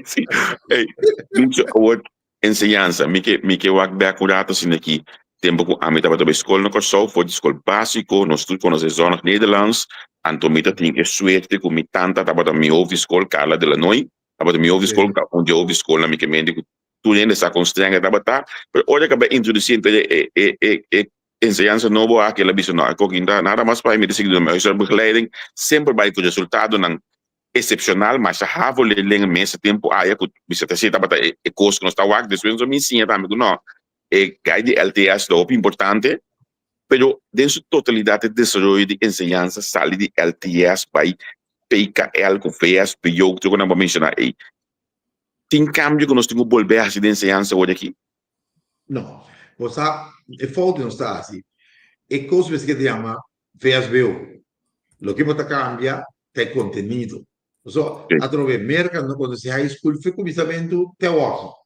Sí. Hey, mucho awor Enseñansa, Mi ke mi ke wak bek un rato asina aki. Tempu ku ami tabata bai skol na Kòrsou, for di skol básiko, nos tur konosé Zonnig Nederlands, anto mi ta tin e suerte ku mi tanta tabata mi hof di skol, Carla de Lanoy, tabata mi hof di skol, ta un di e hof di skolnan mi ke mende ku tur hende sa kon streng e tabata. Pero ora ku a bai introdusí henter e e e e enseñansa nobo aki, el a bisa no, e koki no ta nada mas pa mi, mi ta sigui duna mi huiswerkbegeleiding, semper bai ku resultadonan excepcional, masha havo leerlingen mester tempo aya cu bisa ta esey tabata e cos cu nos ta wak, despues nos a bin siña tambe cu no, e guy di LTS ta hopi importante, pero den su totalidad e desaroyo di enseñansa sali di LTS bay PKL cu VSBO cu tur cu nan bo a menciona ey. Tin cambio cu nos tin cu bolbe haci den enseñansa awor aki? No, bo sa e fout cu nos ta haci, e cos mester ke ta yama VSBO. Loke bo ta cambia ta e contenido. Pasobra atrobe Merca no conoce high school fe cuminsamentu te awoki.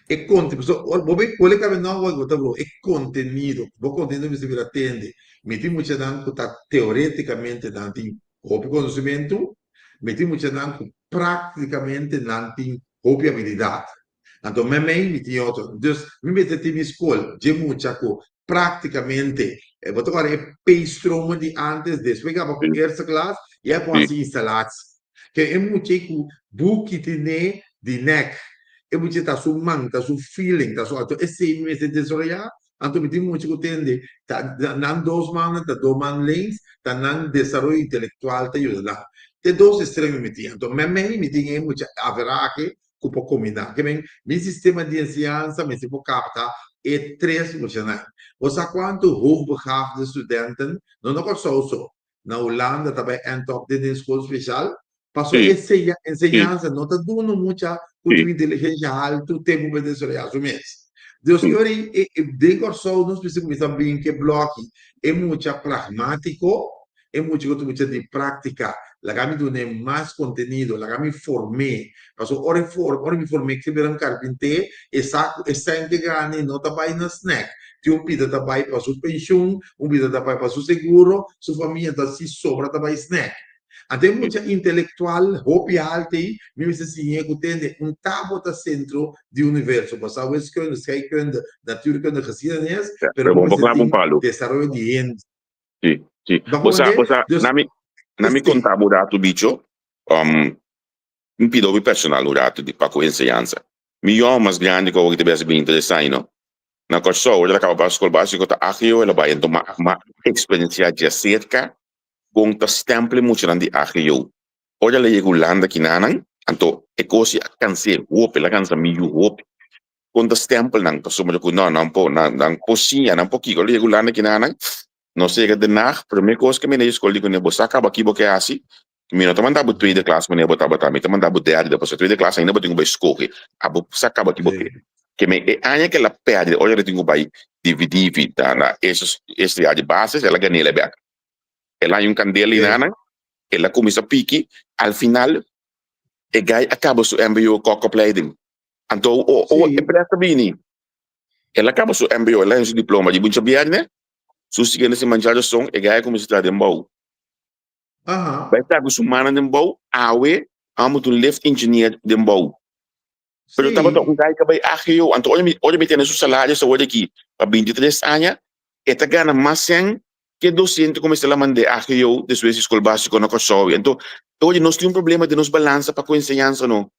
E conte pasobra ora bo bay cole cabe no bo ta bro e contenido bo contenido mester bira tende. Mi tin muchanan cu ta teoreticamente nan tin hopi conocimento, mi tin muchanan cu practicamente nan tin hopi habilidad. Anto memey mi tin otro. Dus mi mester tin mi skol dje mucha ku praktikamente bo ta kòrda e P-stromen di antes despues kaba ku eerste klas ya e por hasi instalatie. Ke e mucha ei ku buki tene di nek e mucha ta su man ta su feeling ta su anto esei mi mester desaroyá. Anto mi tin mucha ku tende ta nan dos mannan ta dos man links ta nan desaroyo intelektual ta yuda nan. Te dos estremo mi tin. Anto memey mi tin e mucha averahe ku por kombiná. Ke men, mi sistema di enseñansa mester por kapta e tres muchanan. Bo sa kuantu hoogbegaafde studenten, no na Kòrsou so, na Hulanda ta bai end up den den skol speshal? Pasobra e enseñansa no ta duna un mucha ku tin inteligensha haltu tempu pa e desaroyá su mes. Dus e ora ei, den Kòrsou nos mester kuminsá bin ku e blòki, e mucha pragmátiko, E mucha ku ta mucha di práktika, laga mi dun'é mas kontenido, laga mi form'é. Pasobra ora e forma, ora mi form'é ke bira un karpinté, e sa ku e sèn ke gana e no ta bai na snèk. Tin un pida ta bai pa su penshun, un pida ta bai pa su seguro, su famia ta si sobra ta bai snèk. Anto e mucha intelektual hopi haltu ei, mi mester siñ'é ku tende un tabo ta sentro di universo. Bo sa wiskunde, scheikunde, natuurkunde, geschiedenis, pero bo mester tin desaroyo di hende. Sí, sí. Bo sa, bo sa, na mi, na mi konta bo ratu bicho, um, mi pidi hopi personal un ratu di pa ku enseñansa. Mi yòn mas grandi ku awor ta bes bin interesá no. Na Kòrsou, ora el a kaba skol básiko ta AGO el a bai, enton ma, ma eksperensiá djaserka kon ta stèmpel e muchanan di AGO. Ora el a yega Hulanda kinanan, anto e kos a kans'é hopi, el a kansa mi yu hopi. Kon ta stempel nan pasobra ku no nan por nan nan por siña nan por kiko lo yega Hulanda kinanan nos a yega Den Haag prome kos ke mi na e skol di kuné bo sa kaba ki bo ke hasi mi no ta manda bo tweede klas manera bo tabata mi ta manda bo derde pasobra tweede klas ainda bo tin ku bai skohe abo sa kaba ki bo ke ke mi e aña ke el a pèrdè ora el a tin ku bai divi divi na na eerste jaar di basis el a gan'el bèk el a haña un kandela enanan el a kuminsá piki al final e gai a kaba su mbo kòkopleiding. Anto o o e pres ta bini. El a kaba su mbo, el a haña su diploma di buncha bierne. Su siguiente siman djaduson e gai a kuminsá traha den bou. Bai traha ku su mannan den bou, awe amo ta un lift engineer den bou. Pero tabata un gai ku a bai AGO. Anto ora mi ora mi tene su salario sa word aki pa bintitres aña, e ta gana mas sèn ke dosente ku mester la mand'é AGO despues di skol básiko na Kòrsou. Anto oye nos tin un problema den nos balansa pa ku enseñansa no.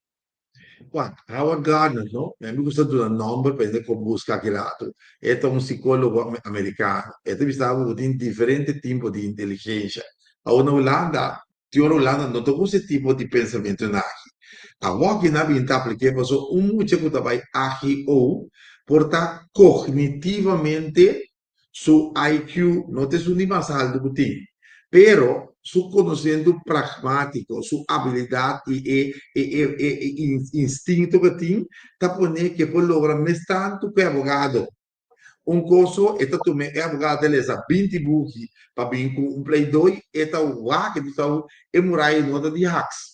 Wak, Howard Gardner, no? Mi amigu sa duna nomber pa hende por buska aki rato. E ta un psicólogo americano. E ta bisa bo ku tin diferente tipo di inteligencia. Awor na Hulanda, tin ora Hulanda no ta usa e tipo di pensamentonan aki. Awor ki nan a bin ta aplik'é pasobra un mucha ku ta bai AGO por ta cognitivamente Su IQ no ta esun di mas altu ku tin, pero su konosementu pragmátiko, su abilidat i e e e e instinto ku e tin ta pone ku e por logra mes tantu ku e abogado. Un koso e ta tuma e abogado ta lesa binti buki pa bin ku un pleidoi, e ta wak e bisa e muraya no ta di haks.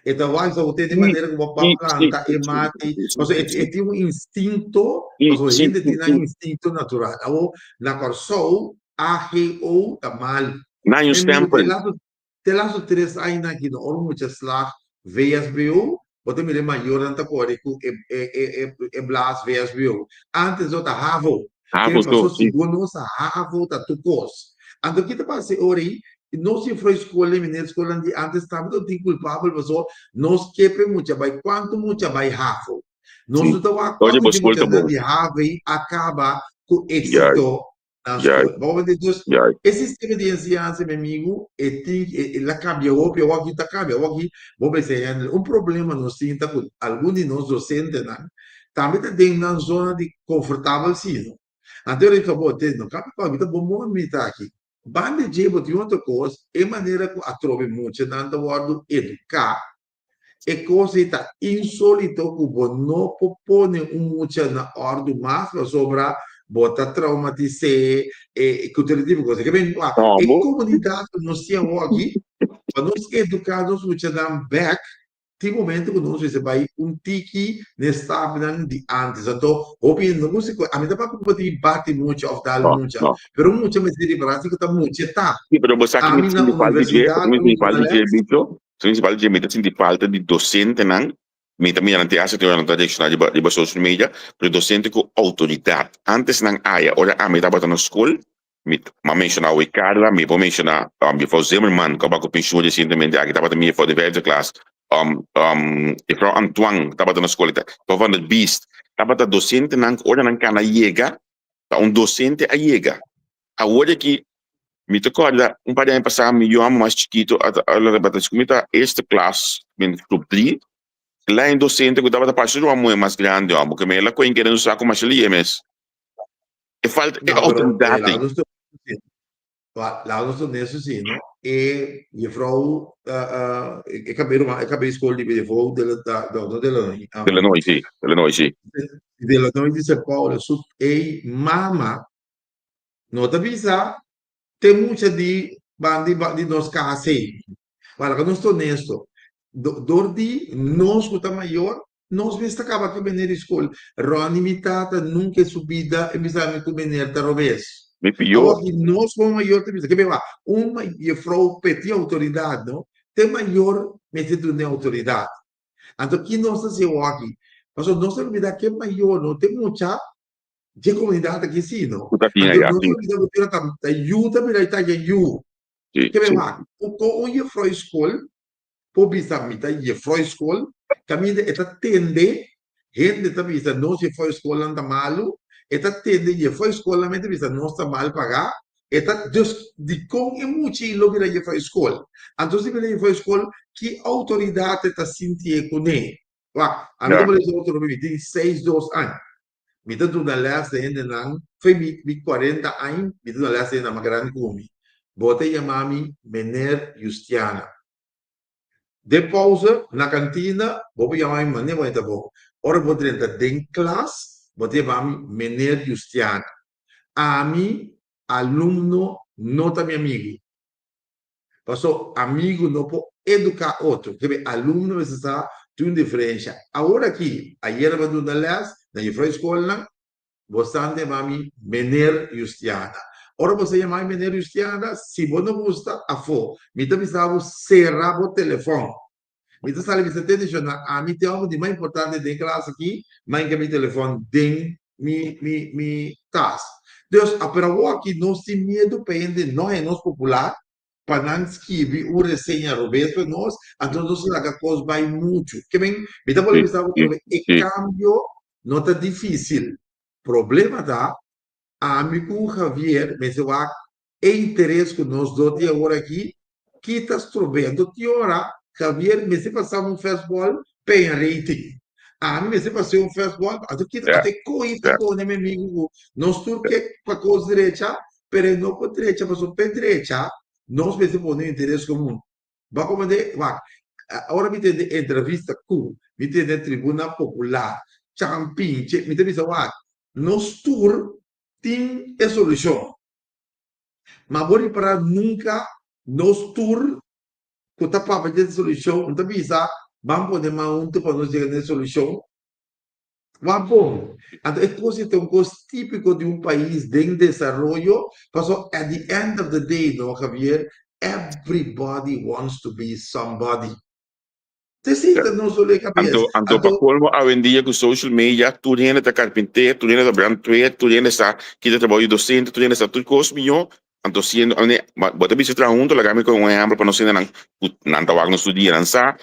E ta wak sa bo di manera ku bo pa planta e mati. Pasobra e e tin un instinto, pasobra hende tin nan instinto natural. Awor na Kòrsou AGO ta malu. Nan un stempel. Te laatste tres añanan aki no ora mucha slag VSBO, bo ta mira e mayornan ta kore ku e e e e blaas VSBO. Antes no ta havo. Havo so. Sí. Sigur nos a havo ta tur kos. Anto ki ta pasa e ora ei? Nos juffrouw skol i meneer skolnan di antes tambe ta tin kulpabel paso nos ke p'e mucha bai kuantu mucha bai havo. Nos no ta wak Oye, kuantu bo di skol ta muchanan bon. di havo ei a kaba ku éksito nan skol. Bo comprende? Dus e sistema di enseñansa mi amigu e tin el a kambia hopi awor aki ta kambia awor aki bo mester handle un problema nos tin ta ku algun di nos dosentenan tambe ta den nan zona di konfortabel si no. Anto e riba bo te no kambia pa mi ta bon bon mi ta aki. Banda dje bo tin otro kos, e manera ku atrobe muchanan ta wòrdu eduká, e kos ei ta insólito ku bo no por pone un mucha na òrdu mas pasobra bo ta traumatis'é e ku tur e tipo kos. Ke men e komunidat ku nos tin awoki, pa nos eduká nos muchanan bèk, Tin momento ku nos mester bai un tiki n'e stapnan di antes. Anto, hopi hende no gusta ku ami ta papia ku bo tin bati mucha òf dal mucha, pero un mucha mester ripará si ku ta mucha e ta. Sí, pero bo sa ki mi Ami ta na sinti falta di dje, universidat mi sinti falta di dje, Alex. Bicho, mi sinti falta di dje, mi ta sinti falta di dosentenan, mi ta mira nan te hasta te ora nan ta reakshoná riba riba social media, pero dosente ku outoridat. Antes nan aya, ora ami tabata na skol, Mi a menshoná awe Carla, mi por menshoná juffrouw Zimmerman ku a bai ku penshun resientemente aki tabata mi juffrouw di vijfde klas, juffrouw Antoine tabata na skol, juffrouw van der Biest, tabata dosentenan ku ora nan kana yega ta un dosente a yega. Awor aki mi ta kòrda un par di aña pasá mi yu amo mas chikito a tabata mi ta eerste klas den groep drie, el a haña un dosente ku tabata parse un muhé mas grandi amo, ku mi el a kohe kere nos sa ku masha lihe mes. E falta e No, pero autoridad ei. laat ons laat ons honesto si, no? E juffrouw, e cabero, e cabé school di juffrouw de la, no, no de la, De la nooi, sí, de la nooi, sí. De la nooi di Sint Paulus, su e mama no ta bisa te mucha di ban di di nos cas ei. Para que nos ta honesto, dor di nos cu ta mayor, Nos mes ta kaba ku meneer di skol. Ronnie mi tata nunka en su bida e bisa mi ku meneer ta robes. Mi pió. Awor ki nos komo mayor ta bisa ke beba un jefrou p'e tin outoridat no, te mayor mester duna e outoridat. Anto ki nos ta hasi awor aki? Pasobra nos ta olbida ke mayor no te mucha dje komunidat aki si no. Ku ta tin Anto aya nos si. ta olbida ku tira ta ta yu ta bira ta yu. Si Ke si. beba ku un jefrou di skol por bisa mi ta jefrou skol, kaminda e ta tende hende ta bisa nos jefrou skolnan ta malu, e ta tende jefrou skolnan ta bisa nos ta mal pagá, e ta dus dikon e mucha ei lo bira jefrou skol? Anto si bira jefrou skol ki outoridat e ta sintié kuné? Wak, ami ta bolbe bisa otro, mi tin seis dos aña. Mi ta duna les den hendenan, fe mi mi cuarenta aña, mi ta duna les den hendenan mas grandi ku mi. Bo ta yama mi Meneer Justiana. Den pauze, na kantina, bo por yama mi manera bo ta bon. Ora bo drenta den klas, bo ta yama mi Meneer Justiana. Ami, alumno no ta mi amigu. Paso amigu no por eduká otro. Kebe alumno mester sa tin un diferensha. Awor aki, ayera bo a duna lès na jufrou skolnan, bo san ta yama mi Meneer Justiana. Ora bo sa yama mi Meneer Justiana, si bo no gusta, afó. Mi ta bisa bo sera bo telefòn. Mi ta sali bisa tende shon na ami te hòmber di mas importante den klas aki, ma hinka mi telefòn den mi mi mi tas. Dus a pero awor aki nos tin miedu pa hende no haña nos popular pa nan skibi un reseña robes pa nos, anto nos ta laga kos bai muchu. Ke men mi ta bolbe bisa bo atrobe e kambio no ta difisil. Problema ta ami ku Javier mester wak E interes ku nos do tin awor aki, ki ta strob'é? Anto ki ora Javier mester pasa un fastball peña rating? Ami mester pas'é un fastball, anto ki ta e kohe ta pone mi amigu ku nos tur ke pa kos drecha, pero e no por drecha pasobra p'e drecha nos mester pone un interes komun. Bo a komprendé? Wak, ora mi tende entrevista ku, mi tende Tribuna Popular, Chan Pinche, mi ta bisa wak, nos tur tin e solushon. Ma bo ripará nunka nos tur ku ta papia di e solushon no ta bisa ban pone man huntu pa nos yega na e solushon? Wak bon. Anto e kos ei ta un kos típiko di un pais den desaroyo pasobra at the end of the day no Javier, everybody wants to be somebody. Te sinta nos dole cabes. Anto, anto pa colmo awendia cu social media tur hende ta carpinter, tur hende ta brandweer, tur hende sa kita trabou di docente, tur hende sa tur cos mijo. Anto siendo, ane, ma bo ta bisa traha hunto, laga mi con un ehempel pa nos hendenan cu nan ta wak nos tur dia, nan sa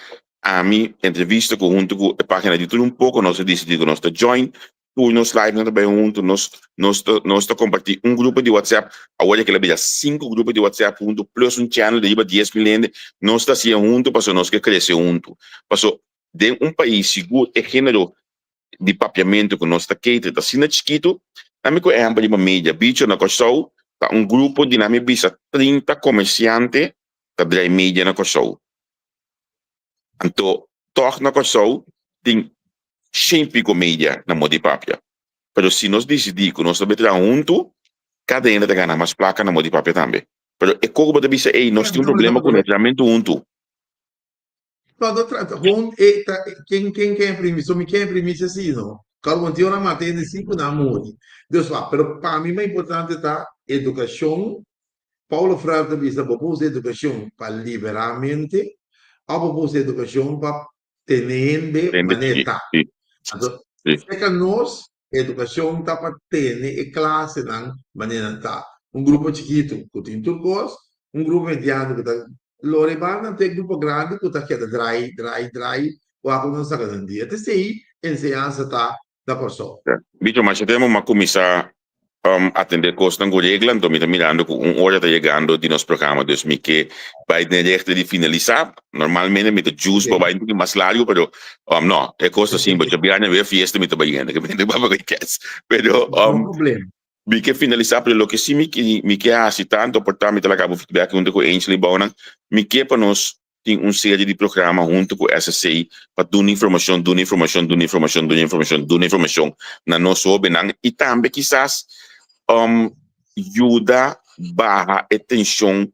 ami entrevista cu hunto cu e pagina di tur un poco nos a dicidi cu nos ta join Tur nos live nan ta bai huntu, nos nos ta nos ta kompartí un grupo di WhatsApp, awor ya kila bira sinku grupo di WhatsApp huntu plus un channel di riba 10.000 hende, nos ta hasié huntu pasobra nos ke krese huntu. Paso den un pais sigur e género di papiamentu ku nos ta cater ta asina chikitu, nan mi ku ehèmpel riba media, Bicho na Kòrsou ta un grupo di nan mi bisa 30 komersiante ta drai media na Kòrsou. Anto tòg na Kòrsou tin shen piko media na moda di papia. Pero si nos disidí ku nos ta bai traha huntu, kada hende ta gana mas plaka na moda di papia tambe. Pero e koko bo ta bisa, ey, nos tin un problema ku nos trahamentu huntu. No, no trata hun e ta ken ken ken primi so mi ken primi si así no. Kal bon tin ora mata hende sin ku nan muri. Dus wak, pero pa mi mas importante ta edukashon. Paulo Freire ta bisa bo por usa edukashon pa liberá mente òf bo por usa edukashon pa tene hende Tende, manera sí, ta. sí, Anto, sí. serka nos, edukashon ta pa tene e klasenan manera nan ta. Un grupo chikitu ku tin tur kos, un grupo mediano ku ta lora e banda, anto e grupo grandi ku ta keda drai, drai, drai, wak ku nan saka nan dia. Ta esei enseñansa ta na Kòrsou. Bicho, masha tempu mi a kuminsá atendé kosnan ku regla, anto mi ta mirando ku un ora ta yegando di nos programa, dus mi ke bai den rechte di finalisá. Normalmente mi ta juice pa bai un poquito mas largo, pero no, e kos ta simpel, djabièrnè wea fiesta mi ta bai yendo, ke mi ta bai pa kès. Pero No problema. mi ke finalisá, pero loke sí mi mi ke hasi tanto por ta mi ta laga bo feedback hunto ku Angel i Bounan, mi ke pa nos tin un serie di programa hunto cu SSC pa duna informacion, duna informacion, duna informacion, duna informacion, duna informacion na nos hobennan y tambe kisas um, yuda baha e tension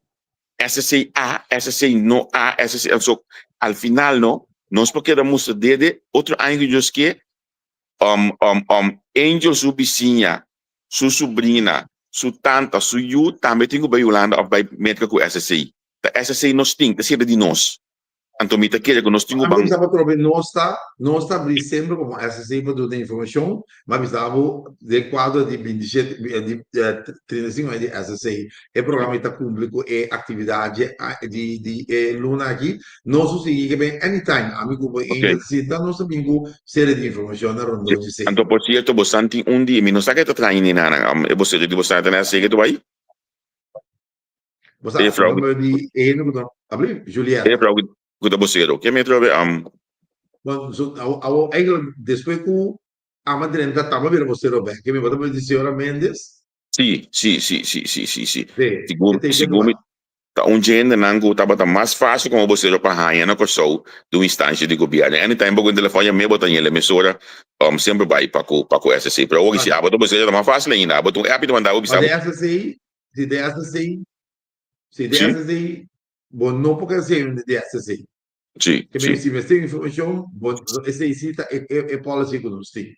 SSC a, SSC no a, SSC, so al final no, nos por keda mustra dede otro aña cu Dios ke, um, um, um, Angel su bisiña, su sobrina, su tanta, su yu tambe tin cu bay Hulanda of bay Merca cu SSC. Ta SSC nos tin, ta sirbi di nos. Anto mi ta kere ku nos tin ku Ami ban. bisa bo trobe nos ta nos ta abri semper komo SSC pa duna informashon, ma bisa bo den kuadro di 27 di 35 aña di SSC e programa ta kumpli ku e aktividat dje di di e luna aki. Nos lo sigui ke ben anytime ami ku bo Angel sinta nos ta bin ku serie di informashon na rondon dje sei. Anto por sierto bosan tin un di mi no sa ke ta traha ini nan e bosero di bosan ta na SSC ke ta bai? Bo sa E vrouw nomber di e hende ku ta abri? E Julieta. vrouw ku ta bosero. Ke mi atrobe? Um. Bon, so, awo, eigenlijk, despues ku ama drenta tamba bira bosero bek. Ke mi bota di señora Mendes. Sí, sí, sí, sí, sí, sí, sí. Sí, Sigur, e sigur mi ta un djendenan ku tabata mas fásil komo bosero pa haña na Kòrsou di un instansha di gobièrnu. Anytime bo ku un telefòn yam'é bo ta ñel e mesora um semper bai pa ku pa ku SSC. Pero awor si abo ta bosero ta mas fásil ainda. Abo ta un app i ta manda bo bisa Ma bo. de SSC, si de SSC, si de Sí. SSC, bo no por kere sey de SSC. Sí, Ke sí. men si mester informashon, bo esei si ta e e policy ku nos tin.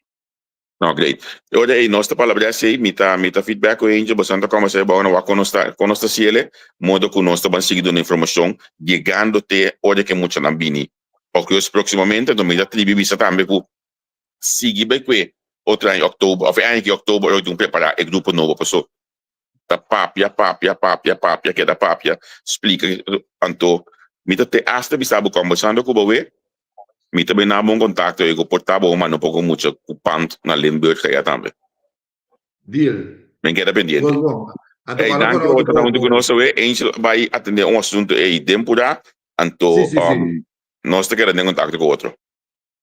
No, great. E ora ei nos ta palabra esei, mi ta mi ta feedback ku Angel, boso ta kòmbersá abou na wak kon nos ta kon nos ta hasiel, modo ku nos ta ban sigui duna informashon yegando te ora ku e muchanan bini. Òkrios próksimamente, anto mi ta tribi bisa tambe ku sigui bai kue otro aña òktober òf e aña aki òktober ora ku tin prepará e grupo nobo paso ta papia papia papia papia keda papia splika anto mi ta te asta bisa bo kòmbersando ku bo awe mi ta bina bo un kontakto ei ku por ta bo manda un poko mucha ku pant na Limburg aya tambe. Deal. Men keda pendiente. Bon bon. Anto Ey, para danki por bo ta huntu ku otro. nos awe. Angel a bai atendé un asuntu ei den purá, anto Sí, sí, sí. nos ta keda den kontakto ku otro.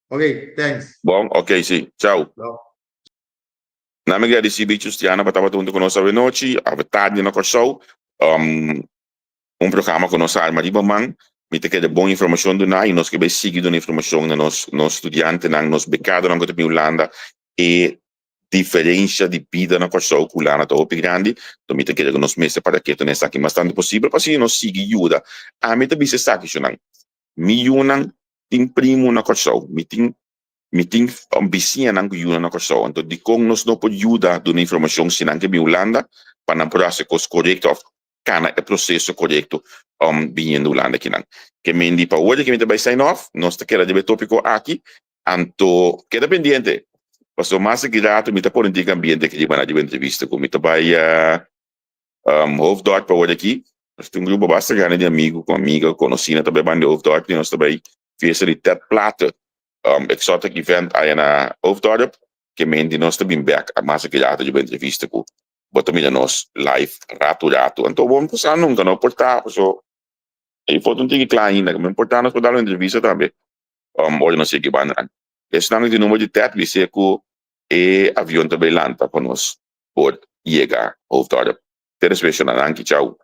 Ok, thanks. Bon, ok, sí. Chau. Chau. Na mi gradisí Bicho Stiana pa tabata huntu ku nos awe nochi, awe tardi na Kòrsou. Un programa ku nos a arma riba man. Mi ta kere bon informashon duna i nos ke bai sigui duna informashon na nos nos studiantenan, nos bekadonan ku ta bin Hulanda. E diferensha di bida na Kòrsou ku Hulanda ta hopi grandi. Enton mi ta kere ku nos mester para ketu na esaki mas tantu posibel pa asina nos sigui yuda. Ami ta bisa esaki shonnan, mi yunan tin primu na Kòrsou, mi tin Mi tin bisiñanan ku yuda na Kòrsou, anto dikon nos no por yuda duna informashon si nan ke bin Hulanda pa nan por hasi e kos korekto òf kana e proseso korekto biniendo Hulanda akinan. Ke mendi pa ora ke mi ta bai sign off, nos ta keda riba e topiko aki, anto keda pendiente pasobra mas aki rato mi ta pone tin ambiente aki riba na riba entrevista ku mi ta bai Hoofddorp pa ora aki. Nos tin un grupo basta grandi di amigu ku amiga, konosina ta bai banda di Hoofddorp i nos ta bai fiesta di Ted Platte exotic event aya na Hoofddorp ke men di nos ta bin bek a mas aki rato riba entrevista ku bo ta mira nos live ratu ratu anto bo no por sa nunca no por ta paso e foto no tin ki kla ainda men por ta nos por dal un entrevista tambe ora nos yega e bandanan esnan di number di Ted bis'e ku e avion ta bay lanta pa nos por yega Hoofddorp te despues shona danki chau.